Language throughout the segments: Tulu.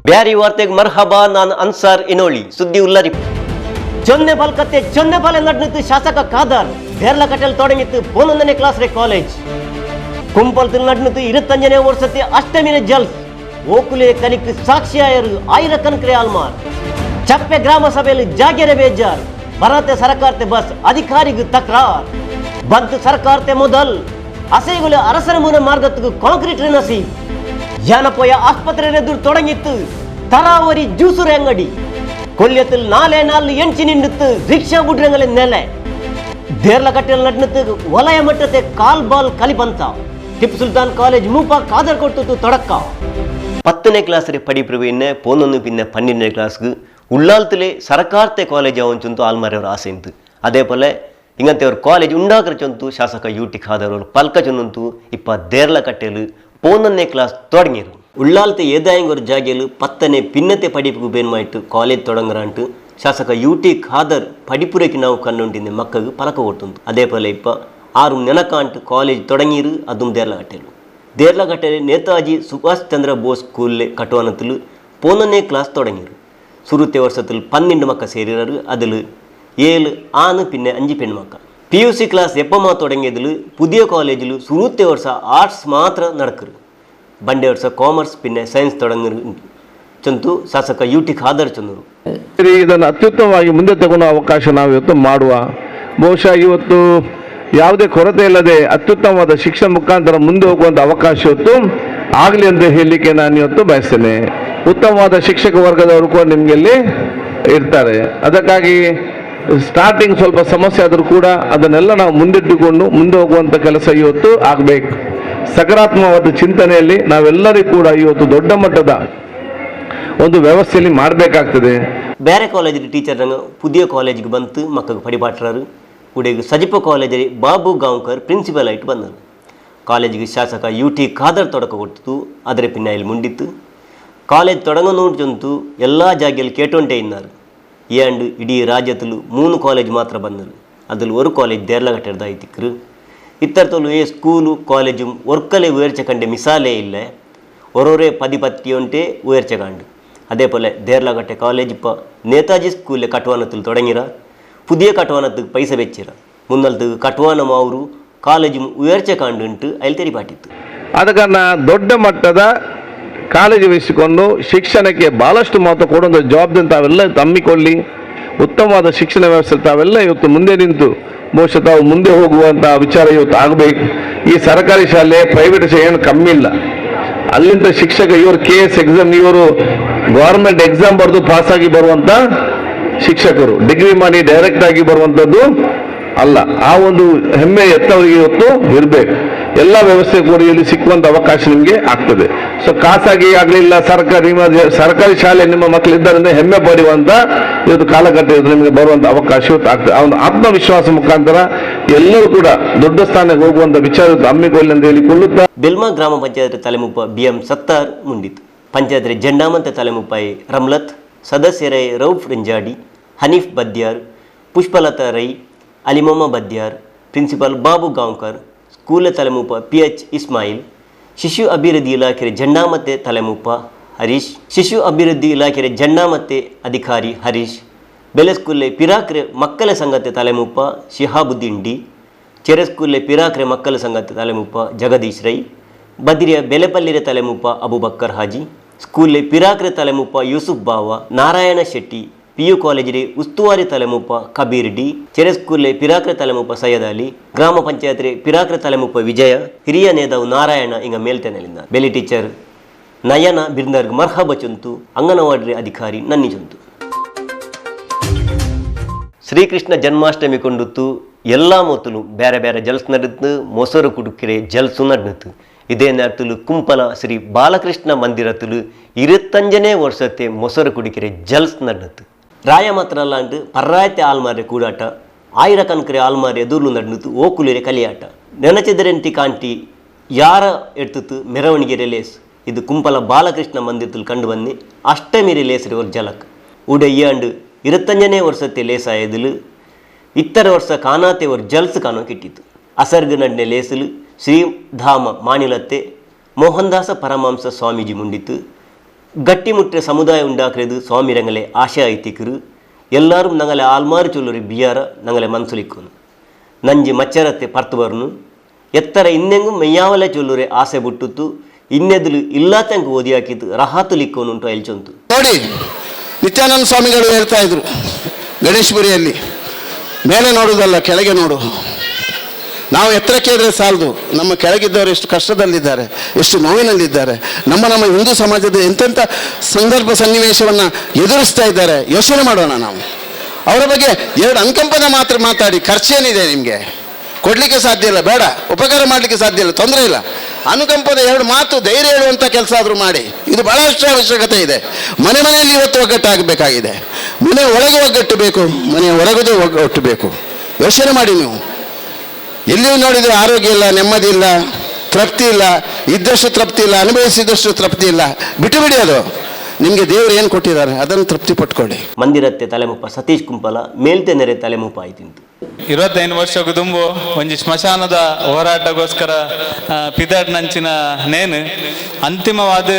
Beary ವಾರ್ತೆಗ್ ಮರ್ಹಬಾ. ನಾನು ಅನ್ಸಾರ್ ಇನೋಳಿ. ಸುದ್ದಿ ಉಲ್ಲರಿ. ಚೊನ್ನೆ ಬಲ್ಕತ್ತೆ ಚೊನ್ನೆ ಬಲೆ ನಡ್ನಿತ್ತು ಶಾಸಕ ಖಾದರ್. ದೇರ್ಲ ಕಟೆಲ್ ತೊಡಗಿತ್ತು 11ನೇ ಕ್ಲಾಸ್ ರೇ ಕಾಲೇಜ್. ಕುಂಪಲ್ ನಡ್ನಿತ್ತು 25ನೇ ವರ್ಷത്തെ ಅಷ್ಟಮಿನ ಜಲ್ಸ್. ಓಕುಲೆ ಕಲಿಕ್ ಸಾಕ್ಷಿಯಾಯರು ಆಯಿರಕನ್ಕ್ರೆ ಆಲ್ಮಾರ್. ಚಪ್ಪೆ ಗ್ರಾಮ ಸಭೆಯಲ್ಲಿ ಜಾಗೆರೆ ಬೇಜಾರ್. ಬರತೆ ಸರಕಾರತೆ ಬಸ್ ಅಧಿಕಾರಿಗೂ ತಕ್ರಾರ್. ಬಂತು ಸರ್ಕಾರತೆ ಮೊದಲ್ ಅಸೈಗುಲ ಅರಸರ ಮೂನ ಮಾರ್ಗತ್ತಿಗೆ ಕಾಂಕ್ರೀಟ್ ನಸಿ. ಯಾನಪೋಯ ಆಸ್ಪತ್ರೆ ಎದುರು ತೊಡಗಿತ್ತು ತರಾವರಿ ಜ್ಯೂಸುರ ಅಂಗಡಿ. ಕೊಲ್ಯத்தில் ನಾಲೆ ನಾಲ್ ಎಂಚಿ ನಿಂಡಿತ್ತು ರಿಕ್ಷಾ ಬುಡ್ರಂಗಲೆ ನೆಲೆ. ದೇರ್ಲಕಟ್ಟೆಲ್ ನಡ್ನತ್ತು ವಲಯ ಮಟ್ಟತೆ ಕಾಲ್ ಬಾಲ್ ಕಲಿಪಂತ. ಟಿಪ್ಪು ಸುಲ್ತಾನ್ ಕಾಲೇಜ್ ಮೂಪ ಕಾದರ್ ಕೊಡ್ತು ತೊಡಕ್ಕ. 10ನೇ ಕ್ಲಾಸ್ ಪಡಿಪ್ರವಿನ್ನೆ ಪೋನೊಂದು പിന്നെ 12ನೇ ಕ್ಲಾಸ್ಗೆ ಉಳ್ಳಾಲ್ತಲೆ ಸರ್ಕಾರತೆ ಕಾಲೇಜ್ ಅವಂಚುಂತು ಆಲ್ಮಾರಿಯವ್ರ ಆಸೆ ಇಂತು. ಅದೇ ಪೋಲೆ ಇಂಗಂತೆ ಅವ್ರ ಕಾಲೇಜ್ ಉಂಡಾಕ್ರ ಚೊಂತು ಶಾಸಕ ಯು ಟಿ ಖಾದರ್ ಅವರು ಪಲ್ಕ ಚೊಂದಂತು. ಇಪ್ಪ ದೇರ್ಲ ಕಟ್ಟೆಲು 11ನೇ ಕ್ಲಾಸ್ ತೊಡಗಿರು. ಉಳ್ಳಾಲ್ತೆ ಏದಾಯಂಗೊರು ಜಾಗೆಲು 10ನೇ ಪಿನ್ನತೆ ಪಡಿಪುಗು ಬೇನ್ಮಾಯ್ತು ಕಾಲೇಜ್ ತೊಡಂಗರಂಟು ಶಾಸಕ ಯು ಟಿ ಖಾದರ್ ಪಡಿಪುರಕ್ಕೆ ನಾವು ಕಣ್ಣುಂಟಿಂದೆ ಮಕ್ಕಳು ಪಲಕ ಕೊಡ್ತುಂತು. ಅದೇ ಪೋಲೆ ಇಪ್ಪ ಆರು ನೆನಕಾಂಟು ಕಾಲೇಜ್ ತೊಡಗಿರು. ಅದು ದೇರ್ಲಕಟ್ಟೆಲು ದೇರ್ಲಕಟ್ಟೆಲೆ ನೇತಾಜಿ ಸುಭಾಷ್ ಚಂದ್ರ ಬೋಸ್ ಸ್ಕೂಲ್ಲೆ ಕಟ್ಟುವನತಲು 11ನೇ ಕ್ಲಾಸ್ ತೊಡಗಿರು. ಸುರುತೆ ವರ್ಷത്തിൽ 12 ಮಕ್ಕ ಸೇರಿರರು. അതിൽ 7 ആണ് പിന്നെ 5 പെൺമക്ക. P U C class എപ്പമാ തുടങ്ങിയതിൽ പുതിയ കോളേജിൽ സുരുത്തെ വർഷ ആർട്സ് മാത്രം നടക്കರು. ಬಂಡೆ ವರ್ಷ ಕಾಮರ್ಸ್ പിന്നെ ಸೈನ್ಸ್ ತೊಡಂಗರು ಚಂತು ಶಾಸಕ ಯು ಟಿ ಖಾದರ್ ಚಂದರು. ಇದನ್ನು ಅತ್ಯುತ್ತಮವಾಗಿ ಮುಂದೆ ತಗೊಂಡ ಅವಕಾಶ ನಾವು ಇವತ್ತು ಮಾಡುವ. ಬಹುಶಃ ಇವತ್ತು ಯಾವುದೇ ಕೊರತೆ ಇಲ್ಲದೆ ಅತ್ಯುತ್ತಮವಾದ ಶಿಕ್ಷಣ ಮುಖಾಂತರ ಮುಂದೆ ಹೋಗುವಂಥ ಅವಕಾಶ ಇವತ್ತು ಆಗಲಿ ಅಂತ ಹೇಳಲಿಕ್ಕೆ ನಾನು ಇವತ್ತು ಬಯಸ್ತೇನೆ. ಉತ್ತಮವಾದ ಶಿಕ್ಷಕ ವರ್ಗದವರು ಕೂಡ ನಿಮಗೆ ಅಲ್ಲಿ ಇರ್ತಾರೆ. ಅದಕ್ಕಾಗಿ ಸ್ಟಾರ್ಟಿಂಗ್ ಸ್ವಲ್ಪ ಸಮಸ್ಯೆ ಆದರೂ ಕೂಡ ಅದನ್ನೆಲ್ಲ ನಾವು ಮುಂದಿಟ್ಟುಕೊಂಡು ಮುಂದೆ ಹೋಗುವಂಥ ಕೆಲಸ ಇವತ್ತು ಆಗಬೇಕು. ಸಕಾರಾತ್ಮಕವಾದ ಚಿಂತನೆಯಲ್ಲಿ ನಾವೆಲ್ಲರಿಗೂ ಕೂಡ ಇವತ್ತು ದೊಡ್ಡ ಮಟ್ಟದ ಒಂದು ವ್ಯವಸ್ಥೆಯಲ್ಲಿ ಮಾಡಬೇಕಾಗ್ತದೆ. ಬೇರೆ ಕಾಲೇಜಿನ ಟೀಚರ್ ನಂಗೆ ಪುದಿಯ ಕಾಲೇಜಿಗೆ ಬಂತು ಮಕ್ಕಳಿಗೆ ಪಡಿಪಾಟ್ರಾರು. ಉಡೆಗೆ ಸಜಿಪ ಕಾಲೇಜಲ್ಲಿ ಬಾಬು ಗಾಂವ್ಕರ್ ಪ್ರಿನ್ಸಿಪಲ್ ಆಯಿತು ಬಂದರು. ಕಾಲೇಜಿಗೆ ಶಾಸಕ ಯು ಟಿ ಖಾದರ್ ತೊಡಕ ಕೊಡ್ತು. ಅದರ ಪಿನ್ನ ಇಲ್ಲಿ ಮುಂಡಿತ್ತು. ಕಾಲೇಜ್ ತೊಡಗ ನೋಡ್ಚಂತು ಎಲ್ಲ ಜಾಗೆಯಲ್ಲಿ ಕೇಟೊಂಟೆ ಇನ್ನಾರು. ಏಂಡು ಇಡೀ ರಾಜ್ಯದಲ್ಲೂ 3 ಕಾಲೇಜ್ ಮಾತ್ರ ಬಂದರು. ಅದ್ರಲ್ಲಿ ಒಂದು ಕಾಲೇಜ್ ದೇರ್ಲಗಟ್ಟೆಡ್ದಾಯ್ತಿಕ್ಕರು. ಇತ್ತರ್ತಲು ಏ ಸ್ಕೂಲು ಕಾಲೇಜು ಒರ್ಕಲೆ ಉಯರ್ಚೆ ಕಂಡೆ ಮಿಸಾಲೇ ಇಲ್ಲ. ಒರೋರೇ ಪದಿ ಪತ್ತಿಯೊಂಟೆ ಉಯರ್ಚೆ ಕಂಡು. ಅದೇ ಪೋಲೆ ದೇರ್ಲಗಟ್ಟೆ ಕಾಲೇಜ್ ಇಪ್ಪ ನೇತಾಜಿ ಸ್ಕೂಲೆ ಕಟ್ಟುವನത്തിൽ ತೊಡಗಿರ. ಪುದಿಯ ಕಟ್ಟುವನತ್ತಿಗೆ ಪೈಸೆ ಬೆಚ್ಚಿರ. ಮುನ್ನಲ್ತು ಕಟ್ಟುವನ ಮಾವರು ಕಾಲೇಜು ಉಯರ್ಚೆ ಕಂಡು ಉಂಟು ಅಲ್ಲಿ ತೆರಿಪಾಟಿತ್ತು. ಆದ ಕಾರಣ ದೊಡ್ಡ ಮಟ್ಟದ ಕಾಳಜಿ ವಹಿಸಿಕೊಂಡು ಶಿಕ್ಷಣಕ್ಕೆ ಬಹಳಷ್ಟು ಮಹತ್ವ ಕೊಡುವಂಥ ಜವಾಬ್ದಾರಿ ತಾವೆಲ್ಲ ಹಮ್ಮಿಕೊಳ್ಳಿ. ಉತ್ತಮವಾದ ಶಿಕ್ಷಣ ವ್ಯವಸ್ಥೆ ತಾವೆಲ್ಲ ಇವತ್ತು ಮುಂದೆ ನಿಂತು ಬಹುಶಃ ತಾವು ಮುಂದೆ ಹೋಗುವಂಥ ವಿಚಾರ ಇವತ್ತು ಆಗಬೇಕು. ಈ ಸರ್ಕಾರಿ ಶಾಲೆ, ಪ್ರೈವೇಟ್ ಶಾಲೆ ಏನು ಕಮ್ಮಿ ಇಲ್ಲ. ಅಲ್ಲಿಂದ ಶಿಕ್ಷಕ ಇವರು ಕೆಎಎಸ್ ಎಕ್ಸಾಮ್, ಇವರು ಗೌರ್ಮೆಂಟ್ ಎಕ್ಸಾಮ್ ಬರೆದು ಪಾಸಾಗಿ ಬರುವಂಥ ಶಿಕ್ಷಕರು. ಡಿಗ್ರಿ ಮಾಡಿ ಡೈರೆಕ್ಟ್ ಆಗಿ ಬರುವಂಥದ್ದು ಅಲ್ಲ. ಆ ಒಂದು ಹೆಮ್ಮೆ ಎತ್ತವರಿಗೆ ಇವತ್ತು ಇರಬೇಕು. ಎಲ್ಲ ವ್ಯವಸ್ಥೆ ಕೂಡ ಇಲ್ಲಿ ಸಿಕ್ಕುವಂತ ಅವಕಾಶ ನಿಮಗೆ ಆಗ್ತದೆ. ಸೊ ಖಾಸಗಿ ಆಗಲಿಲ್ಲ, ಸರ್ಕಾರಿ ಸರ್ಕಾರಿ ಶಾಲೆ ನಿಮ್ಮ ಮಕ್ಕಳು ಇದ್ದಾರೆ, ಹೆಮ್ಮೆ ಪಡೆಯುವಂತ ಇವತ್ತು ಕಾಲಘಟ್ಟ ಇವತ್ತು ನಿಮಗೆ ಬರುವಂತ ಅವಕಾಶ ಇವತ್ತು ಆಗ್ತದೆ. ಆ ಒಂದು ಆತ್ಮವಿಶ್ವಾಸ ಮುಖಾಂತರ ಎಲ್ಲರೂ ಕೂಡ ದೊಡ್ಡ ಸ್ಥಾನಕ್ಕೆ ಹೋಗುವಂತ ವಿಚಾರ ಇವತ್ತು ಹಮ್ಮಿಕೊಳ್ಳಿ ಅಂತ ಹೇಳಿಕೊಳ್ಳುತ್ತಾ. ಬೆಲ್ಮಾ ಗ್ರಾಮ ಪಂಚಾಯತ್ ತಲೆಮುಪ್ಪ ಬಿ ಎಂ ಸತ್ತಾರ್ ಮುಂಡಿತು. ಪಂಚಾಯತ್ ಜೆಂಡಾಮಂತೆ ತಲೆಮುಪ್ಪಾಯಿ ರಮ್ಲತ್, ಸದಸ್ಯರೈ ರೌಫ್ ರಿಂಜಾಡಿ, ಹನೀಫ್ ಬದ್ಯಾರ್, ಪುಷ್ಪಲತಾ ರೈ, ಅಲಿಮಮ್ಮ ಬದ್ಯಾರ್, ಪ್ರಿನ್ಸಿಪಾಲ್ ಬಾಬು ಗಾಂವ್ಕರ್, ಸ್ಕೂಲ ತಲೆಮುಪ್ಪ ಪಿ ಎಚ್ ಇಸ್ಮಾಯಿಲ್, ಶಿಶು ಅಭಿವೃದ್ಧಿ ಇಲಾಖೆ ಜೆಂಡಾಮತ್ತೆ ತಲೆಮುಪ್ಪ ಹರೀಶ್, ಶಿಶು ಅಭಿವೃದ್ಧಿ ಇಲಾಖೆ ಜೆಂಡಾಮತ್ತೆ ಅಧಿಕಾರಿ ಹರೀಶ್, ಬೆಲೆ ಸ್ಕೂಲೆ ಪಿರಾಕ್ರೆ ಮಕ್ಕಳ ಸಂಗತೆ ತಲೆಮುಪ್ಪ ಶಿಹಾಬುದ್ದೀನ್ ಡಿ, ಚೆರೆ ಸ್ಕೂಲೆ ಪಿರಾಕ್ರೆ ಮಕ್ಕಳ ಸಂಗತೆ ತಲೆಮುಪ್ಪ ಜಗದೀಶ್ ರೈ, ಬದಿರಿಯ ಬೆಲೆಪಲ್ಲಿರ ತಲೆಮುಪ್ಪ ಅಬುಬಕ್ಕರ್ ಹಾಜಿ, ಸ್ಕೂಲೆ ಪಿರಾಕ್ರೆ ತಲೆಮುಪ್ಪ ಯೂಸುಫ್ ಬಾವ, ನಾರಾಯಣ ಶೆಟ್ಟಿ, ಪಿಯು ಕಾಲೇಜಿಗೆ ಉಸ್ತುವಾರಿ ತಲೆಮುಪ್ಪ ಕಬೀರ್ ಡಿ, ಚೆರೆ ಸ್ಕೂಲೆ ಪಿರಾಕ್ರೆ ತಲೆಮುಪ್ಪ ಸೈಯದ್ ಅಲಿ, ಗ್ರಾಮ ಪಂಚಾಯತ್ ಪಿರಾಕ್ರೆ ತಲೆಮುಪ್ಪ ವಿಜಯ, ಹಿರಿಯ ನೇದಾವು ನಾರಾಯಣ ಇಂಗ ಮೇಲ್ತೆನಲಿಂದ. ಬೆಲಿ ಟೀಚರ್ ನಯನ ಬಿರ್ನರ್ಗ್ ಮರ್ಹಬ ಚುಂತು. ಅಂಗನವಾಡಿ ಅಧಿಕಾರಿ ನನ್ನಿ ಚುಂತು. ಶ್ರೀಕೃಷ್ಣ ಜನ್ಮಾಷ್ಟಮಿ ಕೊಂಡುತ್ತು ಎಲ್ಲ ಮೊತ್ತಲು ಬೇರೆ ಬೇರೆ ಜಲ್ಸ್ ನಡುತ್ತು. ಮೊಸರು ಕುಡುಕಿರೆ ಜಲ್ಸು ನಡ್ನುತ್ತು. ಇದೇ நேரத்தில் ಕುಂಪಲ ಶ್ರೀ ಬಾಲಕೃಷ್ಣ ಮಂದಿರத்தில் 25ನೇ ವರ್ಷത്തെ ಮೊಸರು ಕುಡಿಕಿರೆ ಜಲ್ಸ್ ನಡ್ನುತ್ತು. ರಾಯ ಮಾತ್ರ ಅಲ್ಲಾಂಡು ಪರ್ರಾಯತೆ ಆಲ್ಮಾರೆ ಕೂಡಾಟ. ಆಯಿರಕನ್ಕರೆ ಆಲ್ಮಾರೆ ಎದುರ್ಲು ನಡ್ನುತ್ತು ಓಕುಲಿರೆ ಕಲಿಯಾಟ. ನೆನಚಿದರೆಂಟಿ ಕಾಂಟಿ ಯಾರ ಎಡ್ತಿತ್ತು ಮೆರವಣಿಗೆ ಲೇಸ್. ಇದು ಕುಂಪಲ ಬಾಲಕೃಷ್ಣ ಮಂದಿರത്തിൽ ಕಂಡು ಬನ್ನಿ ಅಷ್ಟಮಿರಿ ಲೇಸರಿ ஒரு ಜಲಕ್. ಉಡೆ ಇಯಾಂಡು 25ನೇ ವರ್ಷത്തെ ಲೇಸಾಯದಿಲು ಇತ್ತರ ವರ್ಷ ಕಾನಾತೆ ஒரு ಜಲ್ಸ್ ಕಾಣೋ ಕಿಟ್ಟಿತ್ತು. ಅಸರ್ಗ ನಡ್ನೆ ಲೇಸಲು ಶ್ರೀಧಾಮ ಮಾನಿಲತ್ತೆ ಮೋಹನ್ದಾಸ ಪರಮಹಂಸ ಸ್ವಾಮೀಜಿ ಮುಂಡಿತ್ತು. ಗಟ್ಟಿಮುಟ್ಟೆ ಸಮುದಾಯ ಉಂಡಾಕ್ರೆದು ಸ್ವಾಮಿ ರಂಗಲೆ ಆಶೆ ಐತಿಕರು ಎಲ್ಲರೂ ನಂಗಲೆ ಆಲ್ಮಾರು ಚೊಲ್ಲುರಿ ಬಿಯಾರ ನಂಗಲೆ ಮನ್ಸುಲಿಕ್ಕುನು ನಂಜಿ ಮಚ್ಚರತ್ತೆ ಪರ್ತು ಬರ್ನು ಎತ್ತರ ಇನ್ನೆಂಗು ಮೆಯ್ಯಾವಲೆ ಚೊಲ್ಲುರೆ ಆಸೆ ಬುಟ್ಟುತ್ತು ಇನ್ನೆದುಲು ಇಲ್ಲಾತಂಕ ಓದಿ ಹಾಕಿದ್ದು ರಹಾತುಲಿಕ್ಕೋನುಂಟು ಎಲ್ಚೊಂತು. ನೋಡಿ, ನಿತ್ಯಾನಂದ ಸ್ವಾಮಿಗಳು ಹೇಳ್ತಾ ಇದ್ರು ಗಣೇಶಪುರಿಯಲ್ಲಿ, ಮೇಲೆ ನೋಡುವುದಲ್ಲ, ಕೆಳಗೆ ನೋಡು. ನಾವು ಎತ್ತರಕ್ಕೆ ಇದ್ರೆ ಸಾಲದು, ನಮ್ಮ ಕೆಳಗಿದ್ದವರು ಎಷ್ಟು ಕಷ್ಟದಲ್ಲಿದ್ದಾರೆ, ಎಷ್ಟು ನೋವಿನಲ್ಲಿದ್ದಾರೆ, ನಮ್ಮ ನಮ್ಮ ಹಿಂದೂ ಸಮಾಜದ ಎಂತೆಂಥ ಸಂದರ್ಭ ಸನ್ನಿವೇಶವನ್ನು ಎದುರಿಸ್ತಾ ಇದ್ದಾರೆ, ಯೋಚನೆ ಮಾಡೋಣ ನಾವು. ಅವರ ಬಗ್ಗೆ ಎರಡು ಅನುಕಂಪದ ಮಾತ್ರ ಮಾತಾಡಿ. ಖರ್ಚೇನಿದೆ ನಿಮಗೆ? ಕೊಡಲಿಕ್ಕೆ ಸಾಧ್ಯ ಇಲ್ಲ, ಬೇಡ. ಉಪಕಾರ ಮಾಡಲಿಕ್ಕೆ ಸಾಧ್ಯ ಇಲ್ಲ, ತೊಂದರೆ ಇಲ್ಲ. ಅನುಕಂಪದ ಎರಡು ಮಾತು, ಧೈರ್ಯ ಹೇಳುವಂಥ ಕೆಲಸ ಆದರೂ ಮಾಡಿ. ಇದು ಬಹಳಷ್ಟು ಅವಶ್ಯಕತೆ ಇದೆ. ಮನೆ ಮನೆಯಲ್ಲಿ ಇವತ್ತು ಒಗ್ಗಟ್ಟಾಗಬೇಕಾಗಿದೆ. ಮನೆ ಒಳಗೆ ಒಗ್ಗಟ್ಟು ಬೇಕು, ಮನೆಯ ಹೊರಗದು ಒಗ್ಗಟ್ಟು ಬೇಕು. ಯೋಚನೆ ಮಾಡಿ ನೀವು. ಎಲ್ಲಿಯೂ ನೋಡಿದರೆ ಆರೋಗ್ಯ ಇಲ್ಲ, ನೆಮ್ಮದಿ ಇಲ್ಲ, ತೃಪ್ತಿ ಇಲ್ಲ. ಇದ್ದಷ್ಟು ತೃಪ್ತಿ ಇಲ್ಲ, ಅನುಭವಿಸಿದಷ್ಟು ತೃಪ್ತಿ ಇಲ್ಲ. ಬಿಟ್ಟು ಬಿಡಿ ಅದು. ನಿಮಗೆ ದೇವರು ಏನು ಕೊಟ್ಟಿದ್ದಾರೆ, ಅದನ್ನು ತೃಪ್ತಿ ಪಟ್ಕೊಳ್ಳಿ. ಮಂದಿರತ್ತೆ ತಲೆಮುಪ್ಪ ಸತೀಶ್ ಕುಂಪಲ ಮೇಲ್ತೆ ನೆರೆ ತಲೆಮುಪ್ಪ ಆಯ್ತಿಂತು. 25 ವರ್ಷ ದುಂಬು ಒಂಜಿ ಸ್ಮಶಾನದ ಹೋರಾಟಗೋಸ್ಕರ ಪಿದಾಡ್ನಂಚಿನ ನೇನು ಅಂತಿಮವಾದ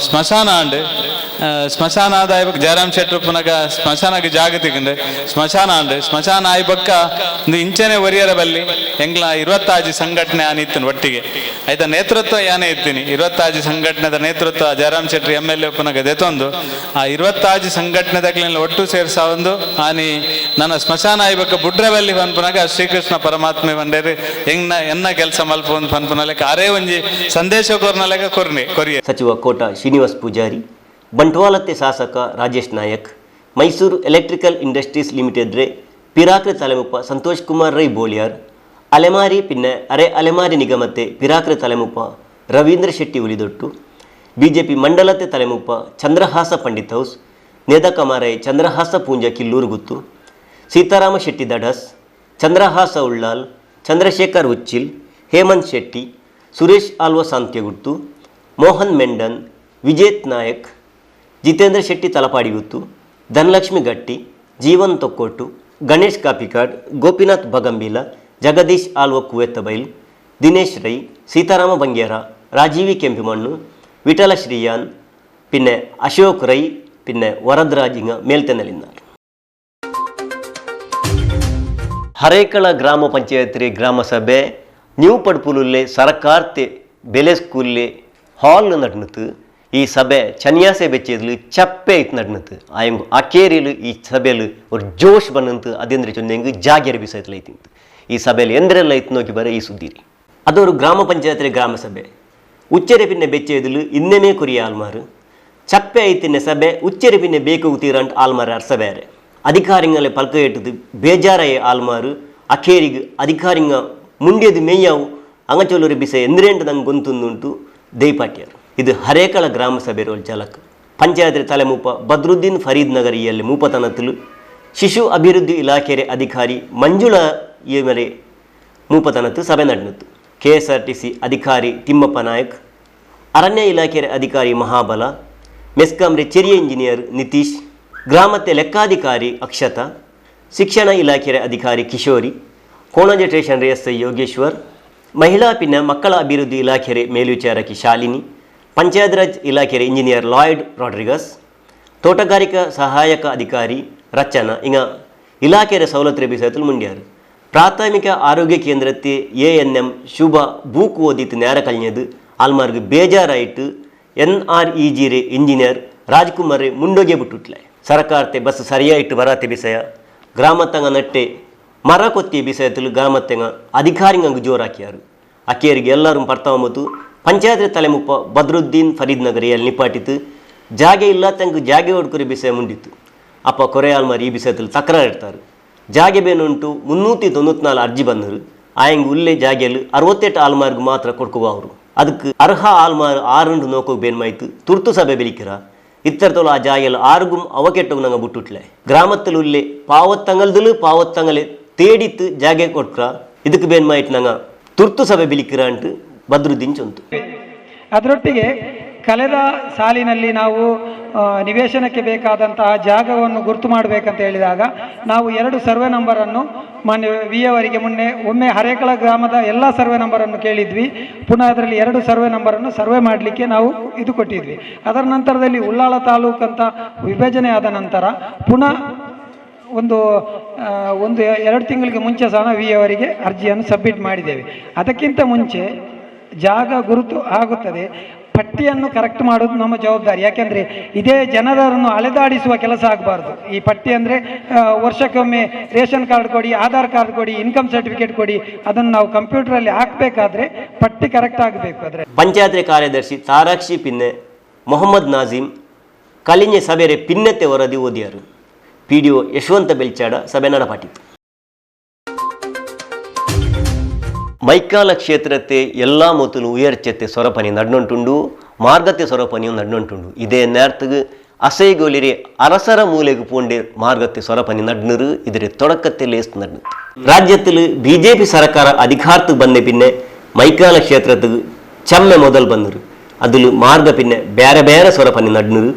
ಸ್ಮಶಾನ ಆಂಡ್. ಸ್ಮಶಾನ ಆದ ಆಯ್ಬಕ್ ಜಯರಾಮ್ ಶೆಟ್ಟರು ಪುನಗ ಸ್ಮಶಾನಕ್ಕೆ ಜಾಗ ತಿಕ್ಕಂಡು ಸ್ಮಶಾನ ಆಂಡ್. ಸ್ಮಶಾನ ಆಯ್ಬಕ್ಕ ಒಂದು ಇಂಚನೆ ಒರಿಯರ ಬಲ್ಲಿ ಎಂಗ್ಲ 26 ಸಂಘಟನೆ ಆನಿತ್ತು ಒಟ್ಟಿಗೆ. ಆಯ್ತಾ, ನೇತೃತ್ವ ಯಾನೇ ಇತ್ತೀನಿ. 26 ಸಂಘಟನೆದ ನೇತೃತ್ವ ಜಯರಾಮ್ ಶೆಟ್ಟರು ಎಮ್ಎಲ್ಎ ಪುನಗ ದೆತೊಂದು ಆ 26 ಸಂಘಟನೆದಾಗ್ಲೆಲ್ಲ ಒಟ್ಟು ಸೇರ್ಸಾವೊಂದು ಆನಿ ನನ್ನ ಸ್ಮಶಾನ ಆಯ್ಬಕ್ಕ ಬುಡ್ರಬಲ್ಲಿ ಪನ್ಪುನಾಗ ಶ್ರೀಕೃಷ್ಣ ಪರಮಾತ್ಮೆ ಬಂಡೇರಿ ಹೆಂಗ್ನ ಎನ್ನ ಕೆಲಸ ಮಲ್ಪ ಒಂದು ಪನ್ಪುನಲೆಕ್ಕ ಅರೇ ಒಂಜಿ ಸಂದೇಶ ಕೊರ್ನಲೆಕ್ಕ ಕೊರ್ನಿ ಕೊರಿಯ. ಸಚಿವ ಕೋಟ ಶ್ರೀನಿವಾಸ್ ಪೂಜಾರಿ, ಬಂಟ್ವಾಳತ್ತೆ ಶಾಸಕ Rajesh Nayak, Mysuru electrical industries limited ರೇ ಪಿರಾಕ್ರೆ ತಲೆಮುಪ್ಪ ಸಂತೋಷ್ ಕುಮಾರ್ ರೈ ಬೋಳಿಯಾರ್, ಅಲೆಮಾರಿ ಪಿನ್ನೆ ಅರೆ ಅಲೆಮಾರಿ ನಿಗಮತ್ತೆ ಪಿರಾಕ್ರೆ ತಲೆಮುಪ್ಪ ರವೀಂದ್ರ ಶೆಟ್ಟಿ ಉಲಿದೊಟ್ಟು, ಬಿಜೆಪಿ ಮಂಡಲತೆ ತಲೆಮುಪ್ಪ ಚಂದ್ರಹಾಸ ಪಂಡಿತ್ ಹೌಸ್, ನೇದಕಮಾರೈ ಚಂದ್ರಹಾಸ ಪೂಂಜ ಕಿಲ್ಲೂರು ಗುತ್ತು, ಸೀತಾರಾಮ ಶೆಟ್ಟಿ ದಡಸ್, ಚಂದ್ರಹಾಸ ಉಳ್ಳಾಲ್, ಚಂದ್ರಶೇಖರ್ ಉಚ್ಚಿಲ್, ಹೇಮಂತ್ ಶೆಟ್ಟಿ, ಸುರೇಶ್ ಆಲ್ವ ಸಾಂತ್ಯಗುತ್ತು, ಮೋಹನ್ ಮೆಂಡನ್, ವಿಜೇತ್ ನಾಯಕ್, ಜಿತೇಂದ್ರ ಶೆಟ್ಟಿ ತಲಪಾಡಿಗುತ್ತು, ಧನಲಕ್ಷ್ಮಿ ಗಟ್ಟಿ, ಜೀವನ್ ತೊಕ್ಕೊಟ್ಟು, ಗಣೇಶ್ ಕಾಪಿಕಾಡ್, ಗೋಪಿನಾಥ್ ಬಗಂಬೀಲ, ಜಗದೀಶ್ ಆಲ್ವ ಕುವೆತ್ತಬೈಲ್, ದಿನೇಶ್ ರೈ, ಸೀತಾರಾಮ ಬಂಗೇರ, ರಾಜೀವಿ ಕೆಂಪಿಮಣ್ಣು, ವಿಠಲ ಶ್ರೀಯಾನ್, ಪಿನ್ನೆ ಅಶೋಕ್ ರೈ, ಪಿನ್ನೆ ವರದರಾಜಿಂಗ ಮೇಲ್ತೆನಲಿన్నారు. ಹರೇಕಳ ಗ್ರಾಮ ಪಂಚಾಯತ್ ಗ್ರಾಮ ಸಭೆ ನ್ಯೂ ಪಡ್ಪುಲುಲ್ಲೆ ಸರಕಾರ್ತೆ ಬೆಲೆ ಸ್ಕೂಲ್ಲೆ ಹಾಲ್ ನಡ್ನತು. ಈ ಸಭೆ ಚನ್ಯಾಸೆ ಬೆಚ್ಚೆದ್ಲು ಚಪ್ಪೆ ಇತ್ತು ನಡ್ನತು. ಆಯಂಗು ಅಕೇರಿಲು ಈ ಸಭೆಲು ஒரு ಜೋಶ್ ಬಂದಂತು. ಅದೇಂದ್ರೆ ಚೊಂದೆಂಗು ಜಾಗೆರೆ ಬಿಸೈತ್ಲ ಐತಿಂತು. ಈ ಸಭೆಯಲ್ಲಿ ಎಂದ್ರೆಲ್ಲ ಇತ್ತು ನೋಕಿ ಬರ ಈ ಸುದ್ದಿರಿ. ಅದೊರು ಗ್ರಾಮ ಪಂಚಾಯತ್ ಗ್ರಾಮ ಸಭೆ ಉಚ್ಚರೆ ಪಿನ್ನೆ ಬೆಚ್ಚೆದುಲು ಇನ್ನೆಮೇ ಕುರಿಯ ಆಲ್ಮಾರು ಚಪ್ಪೆ ಐತಿನ್ನೆ ಸಭೆ ಉಚ್ಚರೆ ಪಿನ್ನೆ ಬೇಕು ತೀರಂಟ್ ಆಲ್ಮಾರು ಅರ್ಸ ಬೇರೆ ಅಧಿಕಾರಿಂಗಲೆ ಪಲ್ಕ ಇಟ್ಟದು ಬೇಜಾರಾಯ ಆಲ್ಮಾರು ಅಖೇರಿಗೆ ಅಧಿಕಾರಿಂಗ ಮುಂಡ್ಯದು ಮೇಯ್ಯಾವು ಅಂಗಚೋಲೂರಿ ಬಿಸೆ ಎಂದ್ರೇಂಟು ನಂಗೆ ಗೊಂತುಂದುಂಟು ದೇಪಾಟ್ಯರು. ಇದು ಹರೇಕಳ ಗ್ರಾಮ ಸಭೆ ರೋಲ್ ಜಲಕ್. ಪಂಚಾಯತ್ ತಲೆಮೂಪ ಬದ್ರುದ್ದೀನ್ ಫರೀದ್ ನಗರ್ ಇಯಲ್ಲಿ ಮೂಪತನತಲು ಶಿಶು ಅಭಿವೃದ್ಧಿ ಇಲಾಖೆಯ ಅಧಿಕಾರಿ ಮಂಜುಳಾ ಮೇರೆ ಮೂಪತನತ್ತು ಸಭೆ ನಡೆಯಿತು. ಕೆಎಸ್ಆರ್ಟಿಸಿ ಅಧಿಕಾರಿ ತಿಮ್ಮಪ್ಪ ನಾಯಕ್, ಅರಣ್ಯ ಇಲಾಖೆಯ ಅಧಿಕಾರಿ ಮಹಾಬಲ, ಮೆಸ್ಕಾಂರೆ ಚೆರಿಯ ಇಂಜಿನಿಯರ್ ನಿತೀಶ್, ಗ್ರಾಮത്തെ ಲೆಕ್ಕಾಧಿಕಾರಿ ಅಕ್ಷತಾ, ಶಿಕ್ಷಣ ಇಲಾಖೆಯ ಅಧಿಕಾರಿ Kishori, Konaje station S I Yogeshwar, ಮಹಿಳಾ ಪಿನ್ನ ಮಕ್ಕಳ ಅಭಿವೃದ್ಧಿ ಇಲಾಖೆಯ ಮೇಲ್ವಿಚಾರಕಿ ಶಾಲಿನಿ, ಪಂಚಾಯತ್ ರಾಜ್ ಇಲಾಖೆಯ engineer Lloyd Rodrigues, ತೋಟಗಾರಿಕಾ ಸಹಾಯಕ ಅಧಿಕಾರಿ ರಚನಾ ಇಂಗ ಇಲಾಖೆಯ ಸವಲತ್ತು ಬಿಸೈತಲು ಮುಂಡ್ಯಾರು. ಪ್ರಾಥಮಿಕ ಆರೋಗ್ಯ ಕೇಂದ್ರಕ್ಕೆ ಎಎನ್ಎಂ ಶುಭ ಬೂಕ್ ಓದಿತ್ತು ನೇರ ಕಲ್ಯದು ಆಲ್ಮಾರ್ಗ್ ಬೇಜಾರಾಯಿತು. ಎನ್ಆರ್ಇಜಿ ರೇ ಇಂಜಿನಿಯರ್ ರಾಜ್ಕುಮಾರ್ ರೇ ಮುಂಡೋಗೆ ಬಿಟ್ಟುಟ್ಲೆ. ಸರಕಾರತೆ ಬಸ್ ಸರಿಯಾಯಿಟ್ಟು ಬರಾತೆ ಬಿಸಯ ಗ್ರಾಮತ್ತಂಗ ನಟ್ಟೆ ಮರ ಕೊತ್ತಿ ಬಿಸಯತಲು ಗ್ರಾಮತ್ತಂಗ ಅಧಿಕಾರಿಂಗಂಗ್ ಜೋರಾಕಿಯಾರು. ಅಕ್ಕೇರಿಗೆ ಎಲ್ಲರೂ ಪರ್ತಾವತ್ತು ಪಂಚಾಯತ್ ತಲೆಮುಪ್ಪ ಬದ್ರುದ್ದೀನ್ ಫರೀದ್ ನಗರ್ ಎಲ್ಲಿ ನಿಪಾಟಿತ್ತು. ಜಾಗೆ ಇಲ್ಲ ತಂಗ ಜಾಗೆ ಹೊಡ್ಕುರಿ ಬಿಸಯ ಮುಂಡಿತ್ತು. ಅಪ್ಪ ಕೊರೆ ಆಲ್ಮಾರ್ ಈ ಬಿಸಯತಲು ತಕರಾರು ಇಡ್ತಾರೆ. ಜಾಗೆ ಬೇನುಂಟು 394 ಅರ್ಜಿ ಬಂದರು. ಆಯಂಗ್ ಉಲ್ಲೆ ಜಾಗೆಲು 68 ಆಲ್ಮಾರ್ಗ್ ಮಾತ್ರ ಕೊಡ್ಕುವ ಅವರು. ಅದಕ್ಕೆ ಅರ್ಹ ಆಲ್ಮಾರ್ ಆರುಂಡು ನೋಕೋ ಬೇನ್ಮಾಯ್ತು ತುರ್ತು ಸಭೆ ಬೆಲಿಕಿರ ಇತ್ತರ್ತೋಲು ಆ ಜಾಗೆಲು ಆರುಗುಂ ಅವಕೆಟ್ಟವು ನಂಗೆ ಬಿಟ್ಟುಟ್ಲೆ. ಗ್ರಾಮತ್ತಲು ಉಲ್ಲೆ ಪಾವತ್ತಂಗಲ್ದಲು ಪಾವತ್ತಂಗಲೆ ತೇಡಿತ್ತು ಜಾಗೆ ಕೊಟ್ಕ್ರ ಇದಕ್ಕೆ ಬೇನ್ಮಾಯ್ತು ನಂಗೆ ತುರ್ತು ಸಭೆ ಬಿಲಿಕಿರ ಅಂಟು ಬದ್ರುದ್ದೀನ್ ಚೊಂತು. ಅದರೊಟ್ಟಿಗೆ ಕಳೆದ ಸಾಲಿನಲ್ಲಿ ನಾವು ನಿವೇಶನಕ್ಕೆ ಬೇಕಾದಂತಹ ಜಾಗವನ್ನು ಗುರುತು ಮಾಡಬೇಕಂತ ಹೇಳಿದಾಗ ನಾವು 2 ಸರ್ವೆ ನಂಬರನ್ನು ಮಾನ್ಯ ವಿ ಅವರಿಗೆ ಮೊನ್ನೆ ಒಮ್ಮೆ ಹರೇಕಳ ಗ್ರಾಮದ ಎಲ್ಲ ಸರ್ವೆ ನಂಬರನ್ನು ಕೇಳಿದ್ವಿ. ಪುನಃ ಅದರಲ್ಲಿ 2 ಸರ್ವೆ ನಂಬರನ್ನು ಸರ್ವೆ ಮಾಡಲಿಕ್ಕೆ ನಾವು ಇದು ಕೊಟ್ಟಿದ್ವಿ. ಅದರ ನಂತರದಲ್ಲಿ ಉಳ್ಳಾಲ ತಾಲೂಕಂತ ವಿಭಜನೆ ಆದ ನಂತರ ಪುನಃ ಒಂದು ಒಂದು 2 ತಿಂಗಳಿಗೆ ಮುಂಚೆ ಸಹ ವಿ ಅವರಿಗೆ ಅರ್ಜಿಯನ್ನು ಸಬ್ಮಿಟ್ ಮಾಡಿದ್ದೇವೆ. ಅದಕ್ಕಿಂತ ಮುಂಚೆ ಜಾಗ ಗುರುತು ಆಗುತ್ತದೆ. ಪಟ್ಟಿಯನ್ನು ಕರೆಕ್ಟ್ ಮಾಡೋದು ನಮ್ಮ ಜವಾಬ್ದಾರಿ. ಯಾಕೆಂದರೆ ಇದೇ ಜನರನ್ನು ಅಲೆದಾಡಿಸುವ ಕೆಲಸ ಆಗಬಾರ್ದು. ಈ ಪಟ್ಟಿ ಅಂದರೆ ವರ್ಷಕ್ಕೊಮ್ಮೆ ರೇಷನ್ ಕಾರ್ಡ್ ಕೊಡಿ, ಆಧಾರ್ ಕಾರ್ಡ್ ಕೊಡಿ, ಇನ್ಕಮ್ ಸರ್ಟಿಫಿಕೇಟ್ ಕೊಡಿ, ಅದನ್ನು ನಾವು ಕಂಪ್ಯೂಟ್ರಲ್ಲಿ ಹಾಕಬೇಕಾದ್ರೆ ಪಟ್ಟಿ ಕರೆಕ್ಟ್ ಆಗಬೇಕು. ಆದರೆ ಪಂಚಾಯತ್ ಕಾರ್ಯದರ್ಶಿ ತಾರಾಕ್ಷಿ ಪಿನ್ನೆ, ಮೊಹಮ್ಮದ್ ನಾಜೀಮ್ ಕಲಿಂಜೆ ಸಭೆರೆ ಪಿನ್ನತೆ ವರದಿ ಓದಿಯಾರು. ಪಿಡಿಒ ಯಶವಂತ ಬೆಲ್ಚಾಡ ಸಭೆ ನಡಪಾಟಿತ್ತು. ಮೈಕಾಲ ಕ್ಷೇತ್ರತೆ ಎಲ್ಲ ಮೊತ್ತಲು ಉಯರ್ಚತೆ ಸೊರಪನಿ ನಡ್ನೊಂಟುಂಡು, ಮಾರ್ಗತೆ ಸೊರಪನಿಯು ನಡ್ನೊಂಟುಂಡು. ಇದೇ ನೇರ್ತಗೆ ಅಸೈಗೋಲಿರಿ ಅರಸರ ಮೂಲೆಗೆ ಪೋಂಡೆ ಮಾರ್ಗത്തെ ಸೊರಪನಿ ನಡ್ನರು ಇದರ ತೊಡಕತ್ತೆ ಲೇಸ್ ನಡ್ನು. ರಾಜ್ಯത്തിൽ ಬಿಜೆಪಿ ಸರ್ಕಾರ ಅಧಿಕಾರಕ್ಕೆ ಬಂದ ಪಿನ್ನೆ ಮೈಕಾಲ ಕ್ಷೇತ್ರத்துக்கு ಚಮ್ಮೆ ಮೊದಲು ಬಂದರು. അതിൽ ಮಾರ್ಗ ಪಿನ್ನೆ ಬೇರೆ ಬೇರೆ ಸೊರಪನಿ ನಡ್ನರು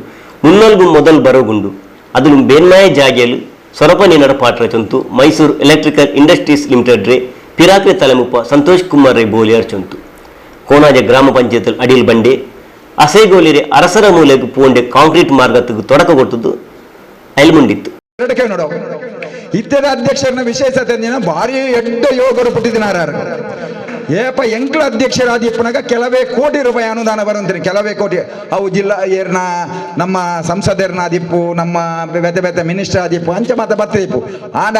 ಮುನ್ನಲ್ಗು ಮೊದಲು ಬರೋಗುಂಡು. അതിലും ಬೇನ್ಮಾಯ ಜಾಗೆಯಲ್ಲಿ ಸೊರಪನಿ ನಡಪಾಟ್ರ ಚೊಂತು ಮೈಸೂರು electrical industries limited ರೇ ಪಿರಾಕ್ರೆ ತಲೆಮುಪ್ಪ ಸಂತೋಷ್ ಕುಮಾರ್ ರೇ ಬೋಲಿಯಾರ್ ಚೊಂತು. ಕೋಣಾಜೆ ಗ್ರಾಮ ಪಂಚಾಯತ್ ಅಡಿಲ್ ಬಂಡೆ ಅಸೈಗೋಲಿರೆ ಅರಸರ ಮೂಲೆಗೆ ಪೋಂಡೆ ಕಾಂಕ್ರೀಟ್ ಮಾರ್ಗತ್ತಿಗೆ ತೊಡಕ ಕೊಟ್ಟದ್ದು ಐಲ್ಮುಂಡಿತ್ತು. ಇತ್ಯದ ಅಧ್ಯಕ್ಷರನ್ನ ವಿಶೇಷತೆ ಭಾರಿ ಎಡ್ಡ ಯೋಗರು ಪುಟ್ಟಿದಿನಾರು. ಏಪ ಎಂಕ್ಲ ಅಧ್ಯಕ್ಷರಾದಿಪ್ಪನಾಗ ಕೆಲವೇ ಕೋಟಿ ರೂಪಾಯಿ ಅನುದಾನ ಬರಂತೀನಿ, ಕೆಲವೇ ಕೋಟಿ. ಅವು ಜಿಲ್ಲಾ ಏರ್ನ ನಮ್ಮ ಸಂಸದರ್ನ ಆದಿಪ್ಪು, ನಮ್ಮ ಬೇತೆ ಬೇತೆ ಮಿನಿಸ್ಟರ್ ಆದಿಪ್ಪು, ಅಂಚೆ ಮಾತ ಬತ್ತಿಪ್ಪು. ಆಡ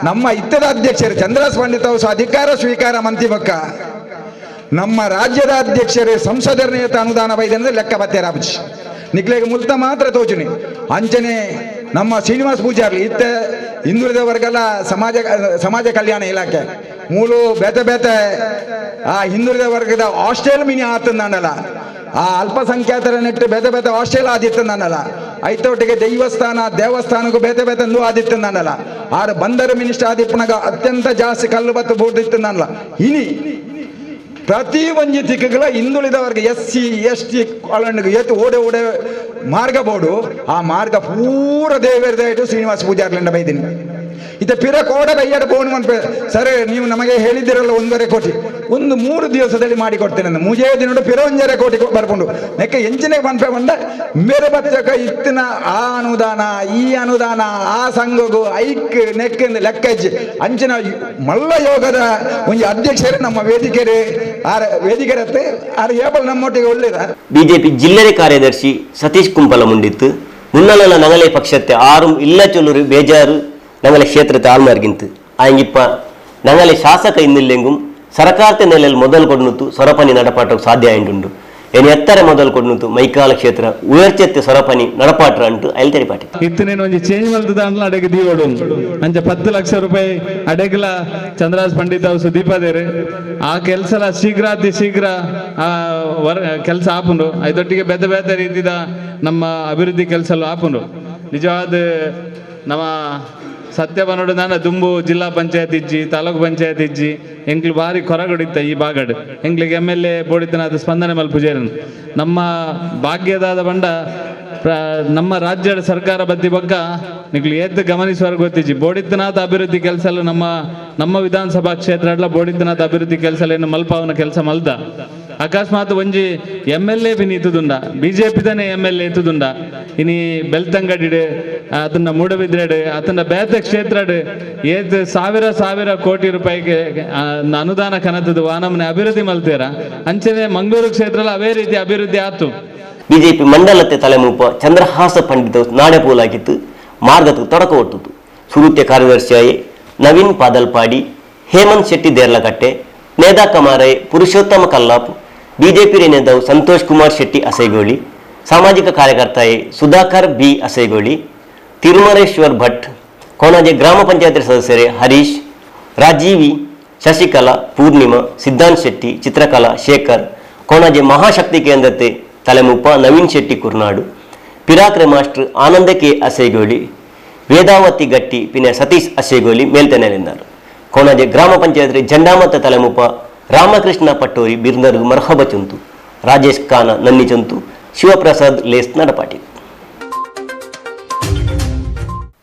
ನಮ್ಮ ಇತ್ತದ ಅಧ್ಯಕ್ಷರು ಚಂದ್ರಸ್ ಪಂಡಿತ್ ಅವರು ಅಧಿಕಾರ ಸ್ವೀಕಾರ ಮಂತಿ ಬಕ್ಕ ನಮ್ಮ ರಾಜ್ಯದ ಅಧ್ಯಕ್ಷರೇ ಸಂಸದರನೇತ ಅನುದಾನ ಬೈದೆ ಲೆಕ್ಕ ಬತ್ತೇರಾಬುಜಿ ನಿಕ್ಲೆಗೆ ಮುಲ್ತ ಮಾತ್ರ ತೋಚುನಿ. ಅಂಚನೆ ನಮ್ಮ ಶ್ರೀನಿವಾಸ ಪೂಜಾರ್ಲಿ ಇತ್ತ ಹಿಂದುಳಿದ ವರ್ಗಲ ಸಮಾಜ ಸಮಾಜ ಕಲ್ಯಾಣ ಇಲಾಖೆ ಮೂಲು ಬೇತೆ ಬೇತೆ ಆ ಹಿಂದುಳಿದ ವರ್ಗದ ಹಾಸ್ಟೆಲ್ ಮಿನಿ ಆತಂದಾನಲ್ಲ, ಆ ಅಲ್ಪಸಂಖ್ಯಾತರ ನೆಟ್ಟು ಬೇತೆ ಬೇತೆ ಹಾಸ್ಟೆಲ್ ಆದಿತ್ತಂದಾನಲ್ಲ, ಐತೊಟ್ಟಿಗೆ ದೈವಸ್ಥಾನ ದೇವಸ್ಥಾನಕ್ಕೂ ಬೇತೆ ಬೇತೆ ಅಂದು ಆದಿತ್ತಂದಾನಲ್ಲ. ಆರು ಬಂದರು ಮಿನಿಸ್ಟರ್ ಆದಿಪ್ಪನಾಗ ಅತ್ಯಂತ ಜಾಸ್ತಿ ಕಲ್ಲು ಬತ್ತು ಬೋರ್ಡ್ ಇತ್ತಂದಾನಲ್ಲ. ಇನಿ ಪ್ರತಿ ಒಂಜಿ ತಿಕ್ಕುಗಳ ಹಿಂದುಳಿದ ವರ್ಗ S C S T ಕಾಲೋನಿಗೆ ಏತು ಓಡೆ ಓಡೆ ಮಾರ್ಗ ಬೋಡು, ಆ ಮಾರ್ಗ ಪೂರ ದೇವರದಾಯಿತು ಶ್ರೀನಿವಾಸ ಪೂಜಾರ್ಲಿಂದ ಬೈದಿನಿ. ಇತ ಪಿರ ಕೋಡ ಬೈಯಾಡ ಬೋನು ಮನ್ಪೆ ಸರ್, ನೀವು ನಮಗೆ ಹೇಳಿದ್ದೀರಲ್ಲ 1.5 ಕೋಟಿ, ಒಂದು 3 ದಿವಸದಲ್ಲಿ ಮಾಡಿ ಕೊಡ್ತೇನೆ ಅಂದ. ಮೂಜೇ ದಿನ ಪಿರ 1.5 ಕೋಟಿ ಬರ್ಕೊಂಡು ನೆಕ್ಕೆ ಎಂಚಿನ ಮನ್ಪೆ ಬಂದ ಮೇರೆ ಬಚ್ಚಕ ಇತ್ತಿನ ಆ ಅನುದಾನ ಈ ಅನುದಾನ ಆ ಸಂಘಗು ಐಕ್ ನೆಕ್ ಲೆಕ್ಕ ಹೆಜ್ಜೆ ಅಂಚಿನ ಮಲ್ಲ ಯೋಗದ ಒಂದು ಅಧ್ಯಕ್ಷರೇ ನಮ್ಮ ವೇದಿಕೆರೆ ಆರ ವೇದಿಕೆರತ್ತೆ ಆರ ಏಬಲ್ ನಮ್ಮೊಟ್ಟಿಗೆ ಒಳ್ಳೇದ. ಬಿಜೆಪಿ ಜಿಲ್ಲೆರೆ ಕಾರ್ಯದರ್ಶಿ ಸತೀಶ್ ಕುಂಪಲ ಮುಂಡಿತ್ತು. ಮುನ್ನಲ ನಗಲೆ ಪಕ್ಷത്തെ ಆರು ಇಲ್ಲ ಚೊಲ್ಲೂರು ಬೇಜಾರು ನಗಲೆ ಕ್ಷೇತ್ರത്തെ ಆಳ್ಮಾರ್ಗಿಂತು ಆಂಗಿಪ್ಪ ನಗಲೆ ಶಾಸಕ ಇನ್ನಿಲ್ಲೆಂಗುಂ ಸರ್ಕಾರത്തെ ನೆಲೆಯಲ್ಲಿ ಮೊದಲು ಕೊಡ್ನುತ್ತು ಸೊರಪನಿ ನಡಪಾಟಕ್ಕೆ ಸಾಧ್ಯ ಆಯಿಂಡುಂಡು. ಏನು ಎತ್ತರ ಮೊದಲು ಕೊಡ್ನುತ್ತು ಮೈಕಾಲ ಕ್ಷೇತ್ರ ಉಯರ್ಚೆತ್ತೆ ಸೊರಪನಿ ನಡಪಾಟ್ರ ಅಂಟು ಐಲ್ತೆರಿಪಾಟಿ. ಇತ್ತನೇನು ಒಂಜಿ ಚೇಂಜ್ ಮಲ್ತದ ಅಂದ್ಲ ಅಡೆಗೆ ದೀವಡು ಅಂಚ 10 ಲಕ್ಷ ರೂಪಾಯಿ ಅಡೆಗ್ಲ ಚಂದ್ರರಾಜ್ ಪಂಡಿತ್ ಅವರು ಸುದೀಪದೇರು ಆ ಕೆಲಸಲ ಶೀಘ್ರ ಅತಿ ಶೀಘ್ರ ಆ ಕೆಲಸ ಆಪುಂಡು. ಐದೊಟ್ಟಿಗೆ ಬೇತೆ ಬೇತೆ ರೀತಿದ ನಮ್ಮ ಅಭಿವೃದ್ಧಿ ಕೆಲಸ ಆಪುಂಡು. ನಿಜವಾದ ನಮ್ಮ ಸತ್ಯ ಬನ್ನೋಡು ನಾನು ದುಂಬು ಜಿಲ್ಲಾ ಪಂಚಾಯತ್ ಇಜ್ಜಿ ತಾಲೂಕು ಪಂಚಾಯತ್ ಇಜ್ಜಿ ಎಂಕ್ಲು ಭಾರಿ ಕೊರಗಡಿತ್ತ ಈ ಬಾಗಡ್ ಎಂಕ್ಲಿಗೆ M L A ಬೋಡಿತನ ಅದು ಸ್ಪಂದನೆ ಮಲ್ಪುಜೇರನ್ ನಮ್ಮ ಭಾಗ್ಯದಾದ ಬಂಡ ನಮ್ಮ ರಾಜ್ಯದ ಸರ್ಕಾರ ಬದ್ದಿ ಬಗ್ಗ ನಿಕ್ಲು ಏತ್ ಗಮನಿಸುವವರೆಗೆ ಗೊತ್ತಿಜ್ಜಿ ಬೋಡಿತ್ತನಾಥ ಅಭಿವೃದ್ಧಿ ಕೆಲಸ ನಮ್ಮ ನಮ್ಮ ವಿಧಾನಸಭಾ ಕ್ಷೇತ್ರ ಅಡ್ಲ ಬೋಡಿತ್ತನಾಥ ಅಭಿವೃದ್ಧಿ ಕೆಲಸ ಏನು ಮಲ್ಪಾವನ ಕೆಲಸ ಮಲ್ದ. ಅಕಸ್ಮಾತ್ ಒಂಜಿ M L A bin ಇತ್ತುದುಂಡ ಬಿಜೆಪಿದನೇ M L A ಇತ್ತುದುಂಡ ಇನಿ ಬೆಳ್ತಂಗಡಿಡು ಅದನ್ನ ಮೂಡಬಿದ್ರೆಡು ಅದನ್ನ ಬೇತೆ ಕ್ಷೇತ್ರಡು ಏತ್ ಸಾವಿರ ಸಾವಿರ ಕೋಟಿ ರೂಪಾಯಿಗೆ ಅನುದಾನ ಕನತದ ವಾನಮನೆ ಅಭಿವೃದ್ಧಿ ಮಲ್ತೀರ. ಅಂಚನೆ ಮಂಗಳೂರು ಕ್ಷೇತ್ರ ಅವೇ ರೀತಿ ಅಭಿವೃದ್ಧಿ ಆತು. ಬಿಜೆಪಿ ಮಂಡಲತೆ ತಲೆಮೂಪ ಚಂದ್ರಹಾಸ ಪಂಡಿತ ನಾಡೆ ಪೋಲಾಗಿತ್ತು ಮಾರ್ಗಕ್ಕೆ ತೊಡಕ ಒಟ್ಟುತ್ತು. ಸುರುತ್ಯ ಕಾರ್ಯದರ್ಶಿಯಾಯಿ ನವೀನ್ ಪಾದಲ್ಪಾಡಿ, ಹೇಮಂತ್ ಶೆಟ್ಟಿ ದೇರ್ಲಕಟ್ಟೆ, ನೇದಾ ಕಮಾರೆ ಪುರುಷೋತ್ತಮ ಕಲ್ಲಾಪ್, ಬಿಜೆಪಿ ನೇತಾವು ಸಂತೋಷ್ ಕುಮಾರ್ ಶೆಟ್ಟಿ ಅಸೈಗೋಳಿ, ಸಾಮಾಜಿಕ ಕಾರ್ಯಕರ್ತಾಯಿ ಸುಧಾಕರ್ ಬಿ ಅಸೈಗೋಳಿ, ತಿರುಮಲೇಶ್ವರ್ ಭಟ್, ಕೋಣಾಜೆ ಗ್ರಾಮ ಪಂಚಾಯತ್ ಸದಸ್ಯರೇ ಹರೀಶ್, ರಾಜೀವಿ, ಶಶಿಕಲಾ, ಪೂರ್ಣಿಮಾ, ಸಿದ್ಧಾಂತ್ ಶೆಟ್ಟಿ, ಚಿತ್ರಕಲಾ ಶೇಖರ್, ಕೋಣಾಜೆ ಮಹಾಶಕ್ತಿ ಕೇಂದ್ರತೆ ತಲೆಮುಪ್ಪ ನವೀನ್ ಶೆಟ್ಟಿ ಕುರ್ನಾಡು, ಪಿರಾಕ್ರೆ ಮಾಸ್ಟರ್ ಆನಂದ ಕೆ ಅಸೈಗೋಳಿ, ವೇದಾವತಿ ಗಟ್ಟಿ ಪಿನ ಸತೀಶ್ ಅಸೈಗೋಳಿ ಮೇಲ್ತೆನೆಲಿಂದರು. ಕೋಣಾಜೆ ಗ್ರಾಮ ಪಂಚಾಯತ್ ಜಂಡಾಮತ ತಲೆಮುಪ್ಪ ರಾಮಕೃಷ್ಣ ಪಟ್ಟೋರಿ ಬಿರ್ನರ್ಗು ಮರ್ಹಬ ಚೊಂತು, ರಾಜೇಶ್ ಖಾನ ನನ್ನಿ ಚೊಂತು, Shivaprasad Lay's ನಡಪಾಟಿ.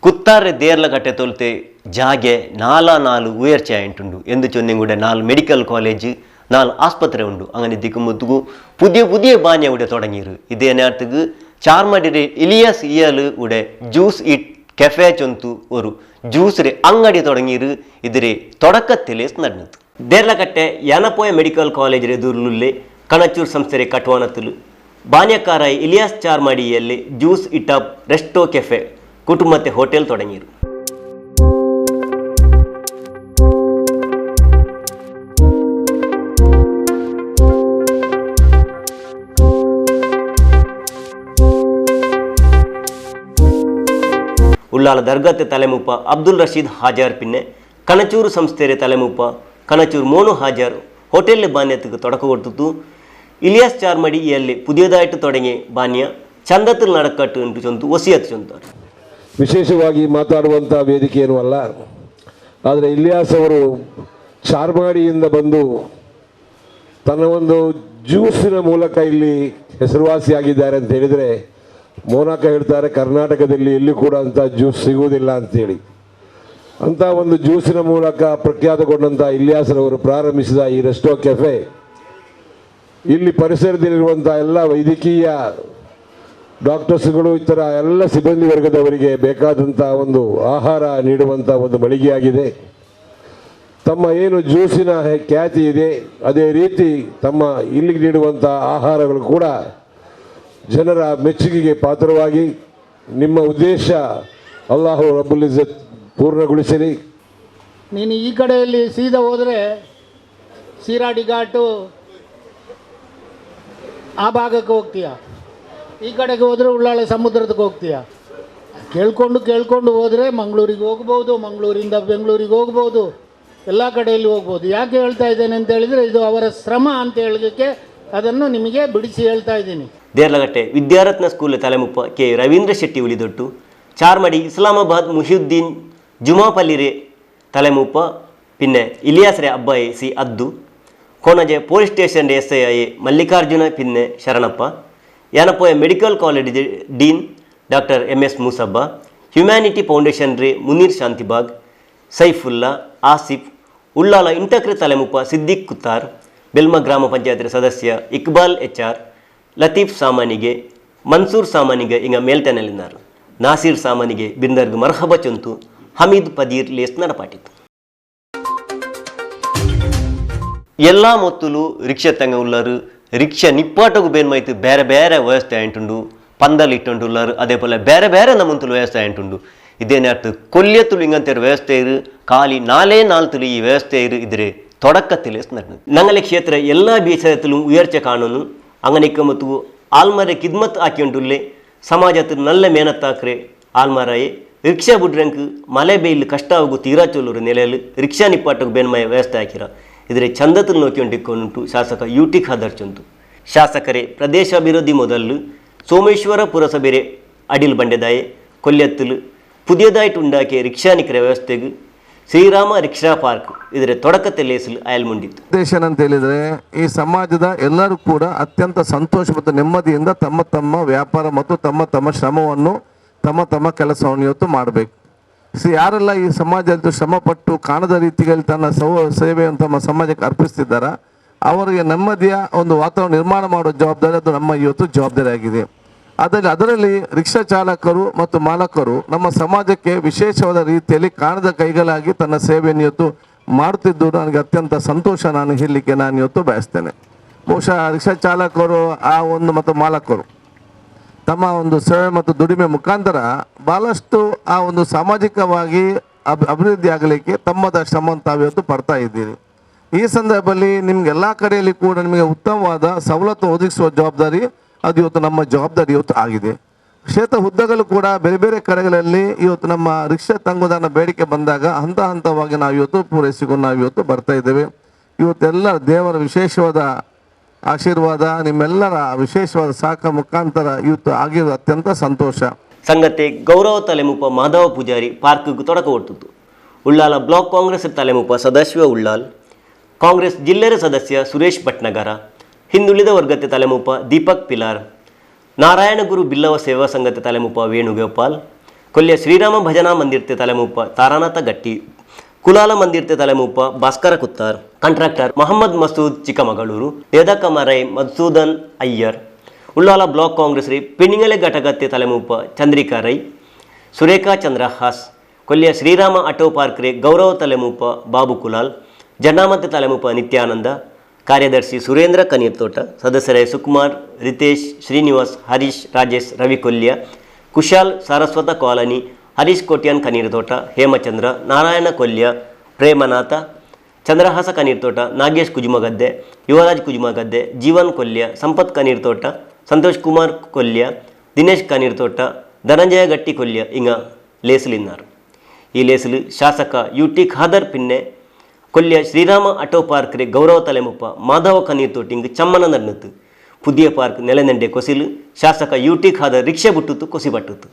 ಕುತ್ತಾರೆ ದೇರ್ಲಕಟ್ಟೆ ತೊಲ್ತೆ ಜಾಗೆ ನಾಲಾ ನಾಲು ಉಯರ್ಚೆ ಆಯಿಂಟುಂಡು ಎಂದು ಚೊನ್ನೆಂಗುಡೆ 4 ಮೆಡಿಕಲ್ ಕಾಲೇಜ್ 4 ಆಸ್ಪತ್ರೆ ಉಂಡು. ಅಂಗನೆ ದಿಕ್ಕುಮುತ್ತುಗು ಪುದಿಯ ಪುದಿಯ ಬಾನ್ಯ ಉಡೆ ತೊಡಗಿರು. ಇದೇ ನೇರத்துக்கு ಚಾರ್ಮಡಿರೆ ಇಲಿಯಾಸ್ ಇಯಲು ಉಡೆ juice it cafe ಚೊಂತು ஒரு ಜ್ಯೂಸ್ ರೇ ಅಂಗಡಿ ತೊಡಗಿರು. ಇದ್ರೆ ತೊಡಕತ್ತಿಲೆ ನಡೆಯಿತು. ದೇರ್ಲಕಟ್ಟೆ ಯಾನಪೋಯ ಮೆಡಿಕಲ್ ಕಾಲೇಜ್ ಎದುರುಲ್ಲೇ ಕಣಚೂರ್ ಸಂಸ್ಥೆ ಕಟ್ವಾನತ್ತಲು ಬಾನ್ಯಕಾರ ಇಲಿಯಾಸ್ ಚಾರ್ಮಾಡಿಯಲ್ಲಿ ಜ್ಯೂಸ್ ಇಟಪ್ ರೆಸ್ಟೋ ಕೆಫೆ ಕುಟುಂಬത്തെ ಹೋಟೆಲ್ ತೊಡಗಿರು. ಉಳ್ಳಾಲ ದರ್ಗತೆ ತಲೆಮೂಪ ಅಬ್ದುಲ್ ರಶೀದ್ ಹಾಜಾರ್ ಪಿನ್ನೆ ಕಣಚೂರು ಸಂಸ್ಥೆರೆ ತಲೆಮೂಪ ಕಣಚೂರು ಮೋನು ಹಾಜಾರ್ ಹೋಟೆಲ್ ಬಾನ್ಯத்துக்கு தொடக்க கொடுத்து ಇಲಿಯಾಸ್ ಚಾರ್ಮಡಿ ಎಲ್ಲಿ ಪುದಿಯದಾಯಿಟ್ಟು ತೊಡಗಿ ಬಾನ್ಯ ಚಂದத்தில் நடக்கட்டு என்று ಚೊಂತು ಒಸಿಯತ್ತು ಚೊಂತಾರೆ. ವಿಶೇಷವಾಗಿ ಮಾತಾಡುವಂಥ ವೇದಿಕೆ ಏನೂ ಅಲ್ಲ, ಆದರೆ ಇಲಿಯಾಸ್ ಅವರು ಚಾರ್ಮಾಡಿಯಿಂದ ಬಂದು ತನ್ನ ಒಂದು ಜ್ಯೂಸಿನ ಮೂಲಕ ಇಲ್ಲಿ ಹೆಸರುವಾಸಿಯಾಗಿದ್ದಾರೆ ಅಂತ ಹೇಳಿದರೆ, ಮೋನಾಕ ಹೇಳ್ತಾರೆ ಕರ್ನಾಟಕದಲ್ಲಿ ಎಲ್ಲಿ ಕೂಡ ಅಂಥ ಜ್ಯೂಸ್ ಸಿಗುವುದಿಲ್ಲ ಅಂಥೇಳಿ. ಅಂಥ ಒಂದು ಜ್ಯೂಸಿನ ಮೂಲಕ ಪ್ರಖ್ಯಾತಗೊಂಡಂಥ ಇಲಿಯಾಸ್ರವರು ಪ್ರಾರಂಭಿಸಿದ ಈ ರೆಸ್ಟೋ ಕೆಫೆ ಇಲ್ಲಿ ಪರಿಸರದಲ್ಲಿರುವಂಥ ಎಲ್ಲ ವೈದ್ಯಕೀಯ ಡಾಕ್ಟರ್ಸ್ಗಳು ಇತರ ಎಲ್ಲ ಸಿಬ್ಬಂದಿ ವರ್ಗದವರಿಗೆ ಬೇಕಾದಂಥ ಒಂದು ಆಹಾರ ನೀಡುವಂಥ ಒಂದು ಮಳಿಗೆಯಾಗಿದೆ. ತಮ್ಮ ಏನು ಜ್ಯೂಸಿನ ಖ್ಯಾತಿ ಇದೆ, ಅದೇ ರೀತಿ ತಮ್ಮ ಇಲ್ಲಿಗೆ ನೀಡುವಂಥ ಆಹಾರಗಳು ಕೂಡ ಜನರ ಮೆಚ್ಚುಗೆಗೆ ಪಾತ್ರವಾಗಿ ನಿಮ್ಮ ಉದ್ದೇಶ ಅಲ್ಲಾಹು ರಬ್ಬುಲ್ ಇಜ್ಜತ್ ಪೂರ್ಣಗೊಳಿಸಲಿ. ನೀನು ಈ ಕಡೆಯಲ್ಲಿ ಸೀದಾ ಹೋದರೆ ಸೀರಾಡಿ ಘಾಟು ಆ ಭಾಗಕ್ಕೆ ಹೋಗ್ತೀಯ, ಈ ಕಡೆಗೆ ಹೋದರೆ ಉಳ್ಳಾಳ ಸಮುದ್ರದಕ್ಕೆ ಹೋಗ್ತೀಯ. ಕೇಳ್ಕೊಂಡು ಕೇಳ್ಕೊಂಡು ಹೋದರೆ ಮಂಗಳೂರಿಗೆ ಹೋಗ್ಬೋದು, ಮಂಗಳೂರಿಂದ ಬೆಂಗಳೂರಿಗೆ ಹೋಗ್ಬೋದು, ಎಲ್ಲ ಕಡೆಯಲ್ಲಿ ಹೋಗ್ಬೋದು. ಯಾಕೆ ಹೇಳ್ತಾ ಇದ್ದೇನೆ ಅಂತ ಹೇಳಿದರೆ ಇದು ಅವರ ಶ್ರಮ ಅಂತ ಹೇಳಲಿಕ್ಕೆ ಅದನ್ನು ನಿಮಗೆ ಬಿಡಿಸಿ ಹೇಳ್ತಾ ಇದ್ದೀನಿ. ದೇರ್ಲಗಟ್ಟೆ ವಿದ್ಯಾರತ್ನ ಸ್ಕೂಲ್ ತಲೆಮುಪ್ಪ ಕೆ ರವೀಂದ್ರ ಶೆಟ್ಟಿ ಉಳಿದೊಟ್ಟು, ಚಾರ್ಮಡಿ ಇಸ್ಲಾಮಾಬಾದ್ ಮುಹಿಯುದ್ದೀನ್ ಜುಮಾಪಲ್ಲಿರೆ ತಲೆಮುಪ್ಪ ಪಿನ್ನೆ ಇಲಿಯಾಸ್ರೆ ಅಬ್ಬಾಯಿ C Addu, Konaje police station S I I Mallikarjuna ಪಿನ್ನೆ Sharanappa, Yenepoya medical college dean doctor M S Musabba, humanity foundation ರೇ ಮುನೀರ್ ಶಾಂತಿಬಾಗ್, ಸೈಫುಲ್ಲಾ ಆಸಿಫ್, ಉಳ್ಳಾಲ ಇಂಟಕ್ರೆ ತಲೆಮುಪ್ಪ ಸಿದ್ದಿಕ್ ಕುತ್ತಾರ್, ಬೆಲ್ಮ ಗ್ರಾಮ ಪಂಚಾಯತ್ ಸದಸ್ಯ ಇಕ್ಬಾಲ್ ಎಚ್ ಆರ್, ಲತೀಫ್ ಸಾಮಾನಿಗೆ, ಮನ್ಸೂರ್ ಸಾಮಾನಿಗೆ ಇಂಗ ಮೇಲ್ತನೆಲಿನಾರು, ನಾಸೀರ್ ಸಾಮಾನಿಗೆ ಬಿಂದರ್ಗ್ ಮರ್ಹಬ ಚೊಂತು ಹಮೀದ್ ಪದೀರ್ ಲೇಸ್ ನಡಪಾಟಿತ್ತು. ಎಲ್ಲ ಮೊತ್ತಲು ರಿಕ್ಷಾ ತಂಗ ಉಳ್ಳಾರು, ರಿಕ್ಷಾ ನಿಪ್ಪಾಟಗೂ ಬೇನ್ಮೈತು ಬೇರೆ ಬೇರೆ ವ್ಯವಸ್ಥೆ ಆಂಟುಂಡು, ಪಂದಲ್ ಇಟ್ಟುಂಡು ಉಳ್ಳಾರು, ಅದೇ ಪೋಲೆ ಬೇರೆ ಬೇರೆ ನಮ್ಮಂತಲು ವ್ಯವಸ್ಥೆ ಆಂಟುಂಡು. ಇದೇನೇ ಅರ್ಥ ಕೊಲ್ಯತುಲು ಇಂಗಂತೇರು ವ್ಯವಸ್ಥೆ ಇರು, ಖಾಲಿ ನಾಲೇ ನಾಲ್ತುಲು ಈ ವ್ಯವಸ್ಥೆ ಇರು ಇದ್ರೆ ತೊಡಕತ್ತಿಲೆ ನಂಗಲೆ ಕ್ಷೇತ್ರ ಎಲ್ಲ ಬೀಸಲು ಉಯರ್ಚೆ ಕಾನೂನು ಅಂಗನಿಕ್ಕ ಮತ್ತು ಆಲ್ಮರೆ ಕಿದ್ಮತ್ ಹಾಕಿಂಡುಲ್ಲೆ ಸಮಾಜದ ನಲ್ಲ ಮೇನತ್ತಾಕ್ರೆ ಆಲ್ಮರಾಯಿ ರಿಕ್ಷಾ ಬುಡ್ರಂಕ್ ಮಲೆ ಬೇಯಿಲ್ ಕಷ್ಟ ಆಗು ತೀರಾ ಚೊಲ್ಲೂರು ನೆಲೆಯಲ್ಲಿ ರಿಕ್ಷಾ ನಿಪ್ಪಾಟಕ್ಕೆ ಬೇನ್ಮಯ ವ್ಯವಸ್ಥೆ ಹಾಕಿರ ಇದರ ಚಂದத்தில் ನೋಕಿಕೊಂಡಿಕ್ಕೊಂಡುಂಟು ಶಾಸಕ ಯು ಟಿ ಖಾದರ್ ಚಂತು. ಶಾಸಕರೇ ಪ್ರದೇಶಾಭಿವೃದ್ಧಿ ಮೊದಲು ಸೋಮೇಶ್ವರ ಪುರಸಭೆರೆ ಅಡಿಲ್ ಬಂಡೆದಾಯೆ ಕೊಲ್ಯತ್ತಲು ಪುದಿಯದಾಯ್ಟುಂಡಾಕೆ ರಿಕ್ಷಾ ನಿಕ್ರೆ ವ್ಯವಸ್ಥೆಗೆ ಶ್ರೀರಾಮ ರಿಕ್ಷಾ ಪಾರ್ಕ್ ಇದರ ತೊಡಕത്തെ ಲೇಸಲು ಅಯಲ್ ಮುಂಡಿತ್ತು. ಉದ್ದೇಶ ಅಂತ ಹೇಳಿದರೆ ಈ ಸಮಾಜದ ಎಲ್ಲರೂ ಕೂಡ ಅತ್ಯಂತ ಸಂತೋಷ ಮತ್ತು ನೆಮ್ಮದಿಯಿಂದ ತಮ್ಮ ತಮ್ಮ ವ್ಯಾಪಾರ ಮತ್ತು ತಮ್ಮ ತಮ್ಮ ಶ್ರಮವನ್ನು ತಮ್ಮ ತಮ್ಮ ಕೆಲಸವನ್ನು ಇವತ್ತು ಮಾಡಬೇಕು. ಸೊ ಯಾರೆಲ್ಲ ಈ ಸಮಾಜದಲ್ಲಿ ಶ್ರಮಪಟ್ಟು ಕಾಣದ ರೀತಿಯಲ್ಲಿ ತನ್ನ ಸೇವೆಯನ್ನು ತಮ್ಮ ಸಮಾಜಕ್ಕೆ ಅರ್ಪಿಸ್ತಿದ್ದಾರ ಅವರಿಗೆ ನೆಮ್ಮದಿಯ ಒಂದು ವಾತಾವರಣ ನಿರ್ಮಾಣ ಮಾಡುವ ಜವಾಬ್ದಾರಿ ಅದು ನಮ್ಮ ಇವತ್ತು ಜವಾಬ್ದಾರಿ ಆಗಿದೆ. ಅದರಲ್ಲಿ ರಿಕ್ಷಾ ಚಾಲಕರು ಮತ್ತು ಮಾಲಕರು ನಮ್ಮ ಸಮಾಜಕ್ಕೆ ವಿಶೇಷವಾದ ರೀತಿಯಲ್ಲಿ ಕಾಣದ ಕೈಗಳಾಗಿ ತನ್ನ ಸೇವೆಯನ್ನು ಇವತ್ತು ಮಾಡುತ್ತಿದ್ದು ನನಗೆ ಅತ್ಯಂತ ಸಂತೋಷ ನಾನು ಹೇಳಲಿಕ್ಕೆ ನಾನು ಇವತ್ತು ಬಯಸ್ತೇನೆ. ಬಹುಶಃ ರಿಕ್ಷಾ ಚಾಲಕರು ಆ ಒಂದು ಮತ್ತು ಮಾಲಕರು ತಮ್ಮ ಒಂದು ಸೇವೆ ಮತ್ತು ದುಡಿಮೆ ಮುಖಾಂತರ ಭಾಳಷ್ಟು ಆ ಒಂದು ಸಾಮಾಜಿಕವಾಗಿ ಅಭಿವೃದ್ಧಿ ಆಗಲಿಕ್ಕೆ ತಮ್ಮದ ಶ್ರಮ ತಾವಿವತ್ತು ಪಡ್ತಾ ಇದ್ದೀರಿ. ಈ ಸಂದರ್ಭದಲ್ಲಿ ನಿಮಗೆಲ್ಲ ಕಡೆಯಲ್ಲಿ ಕೂಡ ನಿಮಗೆ ಉತ್ತಮವಾದ ಸವಲತ್ತು ಒದಗಿಸುವ ಜವಾಬ್ದಾರಿ ಅದು ಇವತ್ತು ನಮ್ಮ ಜವಾಬ್ದಾರಿ ಇವತ್ತು ಆಗಿದೆ. ಕ್ಷೇತ್ರ ಹುದ್ದೆಗಳು ಕೂಡ ಬೇರೆ ಬೇರೆ ಕಡೆಗಳಲ್ಲಿ ಇವತ್ತು ನಮ್ಮ ರಿಕ್ಷಾ ತಂಗುದಾನ ಬೇಡಿಕೆ ಬಂದಾಗ ಹಂತ ಹಂತವಾಗಿ ನಾವು ಇವತ್ತು ಪೂರೈಸಿಕೊಂಡು ನಾವು ಇವತ್ತು ಬರ್ತಾ ಇದ್ದೇವೆ. ಇವತ್ತೆಲ್ಲ ದೇವರ ವಿಶೇಷವಾದ ಆಶೀರ್ವಾದ ನಿಮ್ಮೆಲ್ಲರ ವಿಶೇಷವಾದ ಸಾಕ ಮುಖಾಂತರ ಇವತ್ತು ಆಗಿರೋದು ಅತ್ಯಂತ ಸಂತೋಷ. ಸಂಗತೆ ಗೌರವ ತಲೆಮುಪ ಮಾಧವ ಪೂಜಾರಿ ಪಾರ್ಕ್ಗೆ ತೊಡಕ ಒಟ್ಟಿತ್ತು. ಉಳ್ಳಾಲ ಬ್ಲಾಕ್ ಕಾಂಗ್ರೆಸ್ ತಲೆಮುಪ ಸದಾಶಿವ ಉಳ್ಳಾಲ್, ಕಾಂಗ್ರೆಸ್ ಜಿಲ್ಲೆರ ಸದಸ್ಯ ಸುರೇಶ್ ಭಟ್ನಗರ, ಹಿಂದುಳಿದ ವರ್ಗತೆ ತಲೆಮುಪ ದೀಪಕ್ ಪಿಲಾರ್, Narayanaguru Billava ಸೇವಾ ಸಂಘದ ತಲೆಮುಪ್ಪ ವೇಣುಗೋಪಾಲ್, ಕೊಲ್ಯ ಶ್ರೀರಾಮ ಭಜನಾ ಮಂದಿರ್ತೆ ತಲೆಮುಪ್ಪ ತಾರಾನಾಥ ಗಟ್ಟಿ, ಕುಲಾಲ ಮಂದಿರ್ತೆ ತಲೆಮುಪ್ಪ ಭಾಸ್ಕರ ಕುತ್ತಾರ್, ಕಾಂಟ್ರಾಕ್ಟರ್ ಮೊಹಮ್ಮದ್ ಮಸೂದ್ ಚಿಕ್ಕಮಗಳೂರು, ನೇದಕಮರೈ ಮಧುಸೂದನ್ ಅಯ್ಯರ್, ಉಳ್ಳಾಲ ಬ್ಲಾಕ್ ಕಾಂಗ್ರೆಸ್ ರೇ ಪೆಣ್ಣಿಂಗಲೆ ಘಟಕತ್ತೆ ತಲೆಮುಪ್ಪ ಚಂದ್ರಿಕಾ ರೈ, ಸುರೇಖಾ ಚಂದ್ರಹಾಸ್, ಕೊಲ್ಯ ಶ್ರೀರಾಮ ಆಟೋ ಪಾರ್ಕ್ ರೇ ಗೌರವ ತಲೆಮುಪ್ಪ ಬಾಬು ಕುಲಾಲ್, ಜನ್ನಾಮತೆ ತಲೆಮುಪ್ಪ ನಿತ್ಯಾನಂದ, ಕಾರ್ಯದರ್ಶಿ ಸುರೇಂದ್ರ ಕನೀರ್ತೋಟ, ಸದಸ್ಯರೇ ಸುಕುಮಾರ್, ರಿತೇಶ್, ಶ್ರೀನಿವಾಸ್, ಹರೀಶ್, ರಾಜೇಶ್, ರವಿ ಕೊಲ್ಯ, ಕುಶಾಲ್ ಸಾರಸ್ವತ ಕಾಲನಿ, ಹರೀಶ್ ಕೋಟ್ಯಾನ್ ಕನೀರ್ತೋಟ, ಹೇಮಚಂದ್ರ, ನಾರಾಯಣ ಕೊಲ್ಯ, ಪ್ರೇಮನಾಥ, ಚಂದ್ರಹಾಸ ಕನೀರ್ತೋಟ, ನಾಗೇಶ್ ಕುಜುಮಗದ್ದೆ, ಯುವರಾಜ್ ಕುಜುಮಗದ್ದೆ, ಜೀವನ್ ಕೊಲ್ಯ, ಸಂಪತ್ ಕನೀರ್ತೋಟ, ಸಂತೋಷ್ ಕುಮಾರ್ ಕೊಲ್ಯ, ದಿನೇಶ್ ಕನೀರ್ತೋಟ, ಧನಂಜಯ ಗಟ್ಟಿ ಕೊಲ್ಯ ಇಂಗ ಲೇಸಲಿన్నారు. ಈ ಲೇಸಲು ಶಾಸಕ ಯು ಟಿ ಖಾದರ್ ಪಿನ್ನೆ ಕೊಲ್ಯ ಶ್ರೀರಾಮ ಆಟೋ ಪಾರ್ಕ್ ರೇ ಗೌರವ ತಲೆಮುಪ್ಪ ಮಾಧವ ಕನೀರ್ತೋಟ ಇಂಗ್ ಚಮ್ಮನ ನಡ್ನತ್ತು. ಪುದಿಯ ಪಾರ್ಕ್ ನೆಲೆನೆಂಡೆ ಕೊಸಿಲು ಶಾಸಕ ಯು ಟಿ ಖಾದರ್ ರಿಕ್ಷೆ ಬುಟ್ಟುತ್ತು ಕೊಸಿ ಬಟ್ಟುತ್ತು.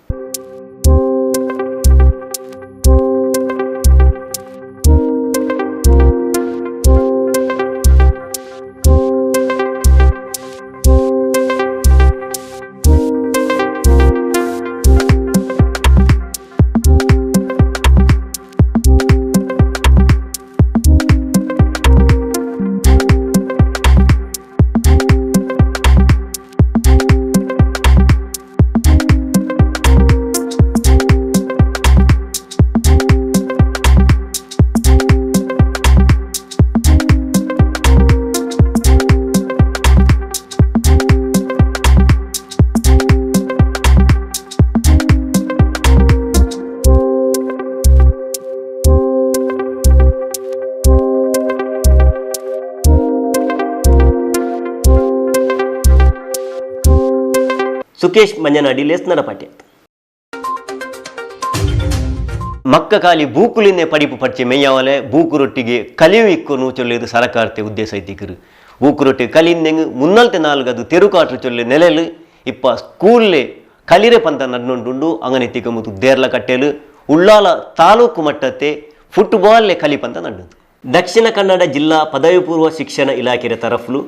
ಸುಕೇಶ್ ಮಂಜನಾಡಿ ಲೇಸ್ನರ ಪಾಟ್ಯ. ಮಕ್ಕ ಕಾಲಿ ಬೂಕುಲಿಂದೆ ಪಡಿಪು ಪಡ್ಚೆ ಮೆಯ್ಯಾವಲೆ ಬೂಕು ರೊಟ್ಟಿಗೆ ಕಲಿಯು ಇಕ್ಕೊನು ಚೊಲ್ಲೇದು ಸರಕಾರತೆ ಉದ್ದೇಶ ಐತಿಕರು. ಬೂಕು ರೊಟ್ಟಿ ಕಲಿಂದೆಂಗ್ ಮುನ್ನಲ್ತೆ ನಾಲ್ಗದು ತೆರುಕಾಟ್ರು ಚೊಲ್ಲೆ ನೆಲೆಲು ಇಪ್ಪ ಸ್ಕೂಲ್ಲೇ ಕಲಿರೆ ಪಂತ ನಡ್ನೊಂಡುಂಡು ಅಂಗನೆ ತಿಕ್ಕಮುತ್ತು ದೇರ್ಲ ಕಟ್ಟೆಲು ಉಳ್ಳಾಲ ತಾಲೂಕು ಮಟ್ಟತ್ತೆ ಫುಟ್ಬಾಲ್ಲೇ ಕಲಿಪಂತ ನಡ್ನದು. ದಕ್ಷಿಣ ಕನ್ನಡ ಜಿಲ್ಲಾ ಪದವಿ ಪೂರ್ವ ಶಿಕ್ಷಣ ಇಲಾಖೆಯ ತರಫ್ಲು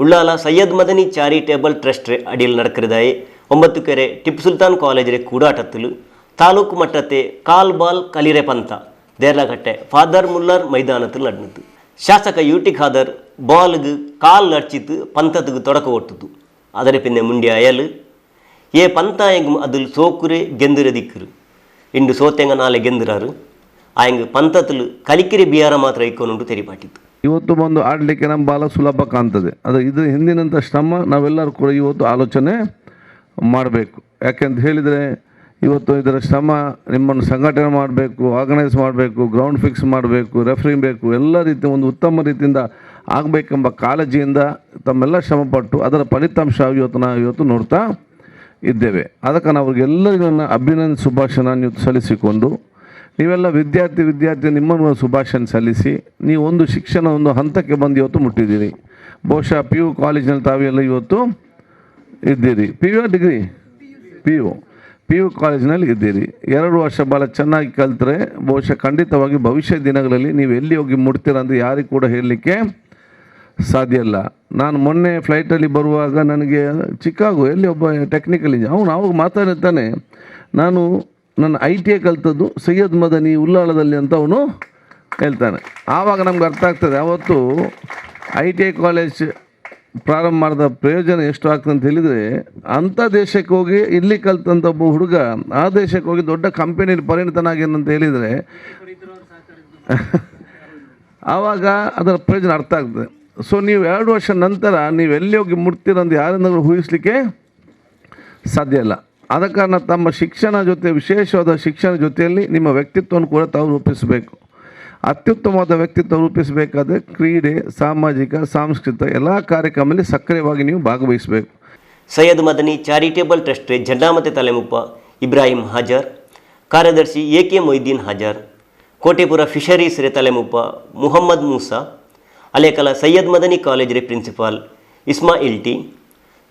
ಉಳ್ಳಾಲ ಸೈಯದ್ ಮದನಿ ಚಾರಿಟೇಬಲ್ ಟ್ರಸ್ಟ್ ಅಡಿಯಲ್ಲಿ ನಡಕರಿದಾಯಿ 9 ಕೆರೆ ಟಿಪ್ಪು ಸುಲ್ತಾನ್ ಕಾಲೇಜರೆ ಕೂಡಾಟತ್ತಲು ತಾಲೂಕು ಮಟ್ಟത്തെ ಕಾಲ್ ಬಾಲ್ ಕಲಿರೆ ಪಂತ ದೇರ್ಲಕಟ್ಟೆ ಫಾದರ್ ಮುಲ್ಲರ್ ಮೈದಾನத்தில் நடந்தது. ಶಾಸಕ ಯು ಟಿ ಖಾದರ್ ಬಾಲ್ಗೆ ಕಾಲ್ ಅಡ್ಚಿತ್ತು ಪಂತத்துக்கு தொடக்க ಒಟ್ಟುತ್ತು. ಅದರ ಪಿನ್ನೆ ಮುಂಡಿ ಅಯಲು ಏ ಪಂತ ಎಂಗ್ அதில் ಸೋಕುರೆ ಗೆಂದಿರ ದಿಕ್ಕರು ಇಂಡು ಸೋತೆಂಗ ನಾಳೆ ಗೆಂದಿರಾರು ಆಯಂಗ್ ಪಂತத்தில் ಕಲಿಕಿರಿ ಬಿಯಾರ ಮಾತ್ರ ಇಕ್ಕೊನುಂಟು ತೆರಿಪಾಟಿತ್ತು. ಇವತ್ತು ಬಂದು ಆಡಲಿಕ್ಕೆ ನಮ್ಮ ಭಾಳ ಸುಲಭ ಕಾಣ್ತದೆ. ಅದು ಇದು ಹಿಂದಿನಂಥ ಶ್ರಮ ನಾವೆಲ್ಲರೂ ಕೂಡ ಇವತ್ತು ಆಲೋಚನೆ ಮಾಡಬೇಕು. ಯಾಕೆಂತ ಹೇಳಿದರೆ ಇವತ್ತು ಇದರ ಶ್ರಮ ನಿಮ್ಮನ್ನು ಸಂಘಟನೆ ಮಾಡಬೇಕು, ಆರ್ಗನೈಸ್ ಮಾಡಬೇಕು, ಗ್ರೌಂಡ್ ಫಿಕ್ಸ್ ಮಾಡಬೇಕು, ರೆಫ್ರಿ ಬೇಕು, ಎಲ್ಲ ರೀತಿ ಒಂದು ಉತ್ತಮ ರೀತಿಯಿಂದ ಆಗಬೇಕೆಂಬ ಕಾಳಜಿಯಿಂದ ತಮ್ಮೆಲ್ಲ ಶ್ರಮಪಟ್ಟು ಅದರ ಫಲಿತಾಂಶ ಇವತ್ತು ನಾವು ಇವತ್ತು ನೋಡ್ತಾ ಇದ್ದೇವೆ. ಅದಕ್ಕೆ ನಾವು ಅವ್ರಿಗೆಲ್ಲರಿಗೂ ನನ್ನ ಅಭಿನಂದನೆ ಶುಭಾಶಯ ಇವತ್ತು ಸಲ್ಲಿಸಿಕೊಂಡು, ನೀವೆಲ್ಲ ವಿದ್ಯಾರ್ಥಿ ನಿಮ್ಮನ್ನು ಶುಭಾಶಯ ಸಲ್ಲಿಸಿ, ನೀವು ಒಂದು ಶಿಕ್ಷಣ ಒಂದು ಹಂತಕ್ಕೆ ಬಂದು ಇವತ್ತು ಮುಟ್ಟಿದ್ದೀರಿ. ಬಹುಶಃ ಪಿ ಯು ಕಾಲೇಜಿನಲ್ಲಿ ತಾವೆಲ್ಲ ಇವತ್ತು ಇದ್ದೀರಿ. P U degree P U ಕಾಲೇಜಿನಲ್ಲಿ ಇದ್ದೀರಿ. 2 ವರ್ಷ ಭಾಳ ಚೆನ್ನಾಗಿ ಕಲಿತ್ರೆ ಬಹುಶಃ ಖಂಡಿತವಾಗಿ ಭವಿಷ್ಯ ದಿನಗಳಲ್ಲಿ ನೀವು ಎಲ್ಲಿ ಹೋಗಿ ಮುಟ್ತೀರ ಅಂತ ಯಾರಿಗೂ ಕೂಡ ಹೇಳಲಿಕ್ಕೆ ಸಾಧ್ಯ ಇಲ್ಲ. ನಾನು ಮೊನ್ನೆ ಫ್ಲೈಟಲ್ಲಿ ಬರುವಾಗ ನನಗೆ ಚಿಕಾಗೋ ಎಲ್ಲಿ ಒಬ್ಬ ಟೆಕ್ನಿಕಲ್ ಇಂಜಿನಿಯರ್ ಅವನು ಅವಾಗ ಮಾತಾಡಿರ್ತಾನೆ, ನಾನು ನನ್ನ ITI ಕಲಿತದ್ದು ಸೈಯದ್ ಮದನಿ ಉಲ್ಲಾಳದಲ್ಲಿ ಅಂತ ಅವನು ಹೇಳ್ತಾನೆ. ಆವಾಗ ನಮ್ಗೆ ಅರ್ಥ ಆಗ್ತದೆ ಅವತ್ತು ITI college ಪ್ರಾರಂಭ ಮಾಡಿದ ಪ್ರಯೋಜನ ಎಷ್ಟು ಆಗ್ತದೆ ಅಂತ ಹೇಳಿದರೆ, ಅಂಥ ದೇಶಕ್ಕೆ ಹೋಗಿ ಇಲ್ಲಿ ಕಲಿತಂಥ ಒಬ್ಬ ಹುಡುಗ ಆ ದೇಶಕ್ಕೆ ಹೋಗಿ ದೊಡ್ಡ ಕಂಪೆನಿಯಲ್ಲಿ ಪರಿಣಿತನಾಗೇನಂತ ಹೇಳಿದರೆ ಆವಾಗ ಅದರ ಪ್ರಯೋಜನ ಅರ್ಥ ಆಗ್ತದೆ. ಸೊ ನೀವು 2 ವರ್ಷ ನಂತರ ನೀವು ಎಲ್ಲಿ ಹೋಗಿ ಮುಟ್ತೀರಂತ ಯಾರಿಂದಲೂ ಊಹಿಸಲಿಕ್ಕೆ ಸಾಧ್ಯ ಇಲ್ಲ. ಆದ ಕಾರಣ ತಮ್ಮ ಶಿಕ್ಷಣ ಜೊತೆ, ವಿಶೇಷವಾದ ಶಿಕ್ಷಣ ಜೊತೆಯಲ್ಲಿ ನಿಮ್ಮ ವ್ಯಕ್ತಿತ್ವವನ್ನು ಕೂಡ ತಾವು ರೂಪಿಸಬೇಕು. ಅತ್ಯುತ್ತಮವಾದ ವ್ಯಕ್ತಿತ್ವ ರೂಪಿಸಬೇಕಾದರೆ ಕ್ರೀಡೆ, ಸಾಮಾಜಿಕ, ಸಾಂಸ್ಕೃತಿಕ ಎಲ್ಲ ಕಾರ್ಯಕ್ರಮದಲ್ಲಿ ಸಕ್ರಿಯವಾಗಿ ನೀವು ಭಾಗವಹಿಸಬೇಕು. ಸೈಯದ್ ಮದನಿ ಚಾರಿಟೇಬಲ್ ಟ್ರಸ್ಟ್ ಜಂಡಾಮತೆ ತಲೆಮುಪ್ಪ ಇಬ್ರಾಹಿಂ ಹಾಜರ್, ಕಾರ್ಯದರ್ಶಿ ಎ ಕೆ ಮೊಯ್ದೀನ್ ಹಾಜರ್, ಕೋಟೆಪುರ ಫಿಶರೀಸ್ ರೇ ತಲೆಮುಪ್ಪ ಮುಹಮ್ಮದ್ ಮೂಸಾ, ಅಲೇಕಲ ಸೈಯದ್ ಮದನಿ ಕಾಲೇಜ್ ರೇ ಪ್ರಿನ್ಸಿಪಾಲ್ ಇಸ್ಮಾಯಿಲ್ ಟಿ,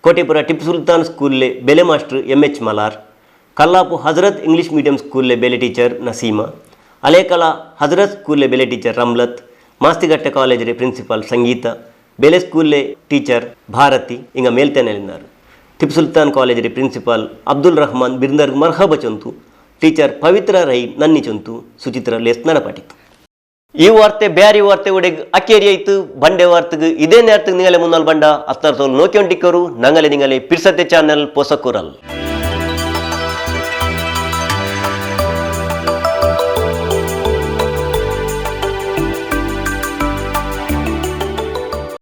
ಕೋಟೆಪುರ ಟಿಪ್ಪು ಸುಲ್ತಾನ್ ಸ್ಕೂಲ್ಲೆ ಬೆಲೆ master M H Malar, Kallapu Hazrat English medium ಸ್ಕೂಲ್ಲೆ ಬೆಲೆ ಟೀಚರ್ ನಸೀಮಾ, ಅಲೇಕಲ ಹಜರತ್ ಸ್ಕೂಲ್ಲೆ ಬೆಲೆ ಟೀಚರ್ ರಮ್ಲತ್, ಮಾಸ್ತಿಘಟ್ಟ ಕಾಲೇಜ್ ರೇ ಪ್ರಿನ್ಸಿಪಾಲ್ ಸಂಗೀತ, ಬೆಲೆ ಸ್ಕೂಲ್ಲೆ ಟೀಚರ್ ಭಾರತಿ ಇಂಗ ಮೇಲ್ತೆನೆಲಿನಾರು. ಟಿಪ್ಪು ಸುಲ್ತಾನ್ ಕಾಲೇಜ್ ಪ್ರಿನ್ಸಿಪಾಲ್ ಅಬ್ದುಲ್ ರಹಮಾನ್ ಬಿರ್ದರ್ ಮರ್ಹಬ ಚೊಂತು, ಟೀಚರ್ ಪವಿತ್ರ ರೈ ನನ್ನಿ ಚೊಂತು, ಸುಚಿತ್ರ ಲೇಸ್ ನಡಪಾಟಿತ್ತು. ಈ ವಾರ್ತೆ ಬ್ಯಾರಿ ವಾರ್ತೆ ಒಡೆಗ್ ಅಕೇರಿ ಆಯ್ತು. ಬಂಡೆ ವಾರ್ತೆಗ್ ಇದೇ ನೇರத்துக்கு ನಿಂಗಲೆ ಮುನ್னால் ಬಂಡ ಅತ್ತರ್ ತೋಲ್ ನೋಕ್ಯೊಂಟಿಕ್ಕರು ನಂಗಲೆ ನಿಂಗಲೆ ಪಿರ್ಸತೆ ಚಾನೆಲ್ ಪೊಸಕುರಲ್.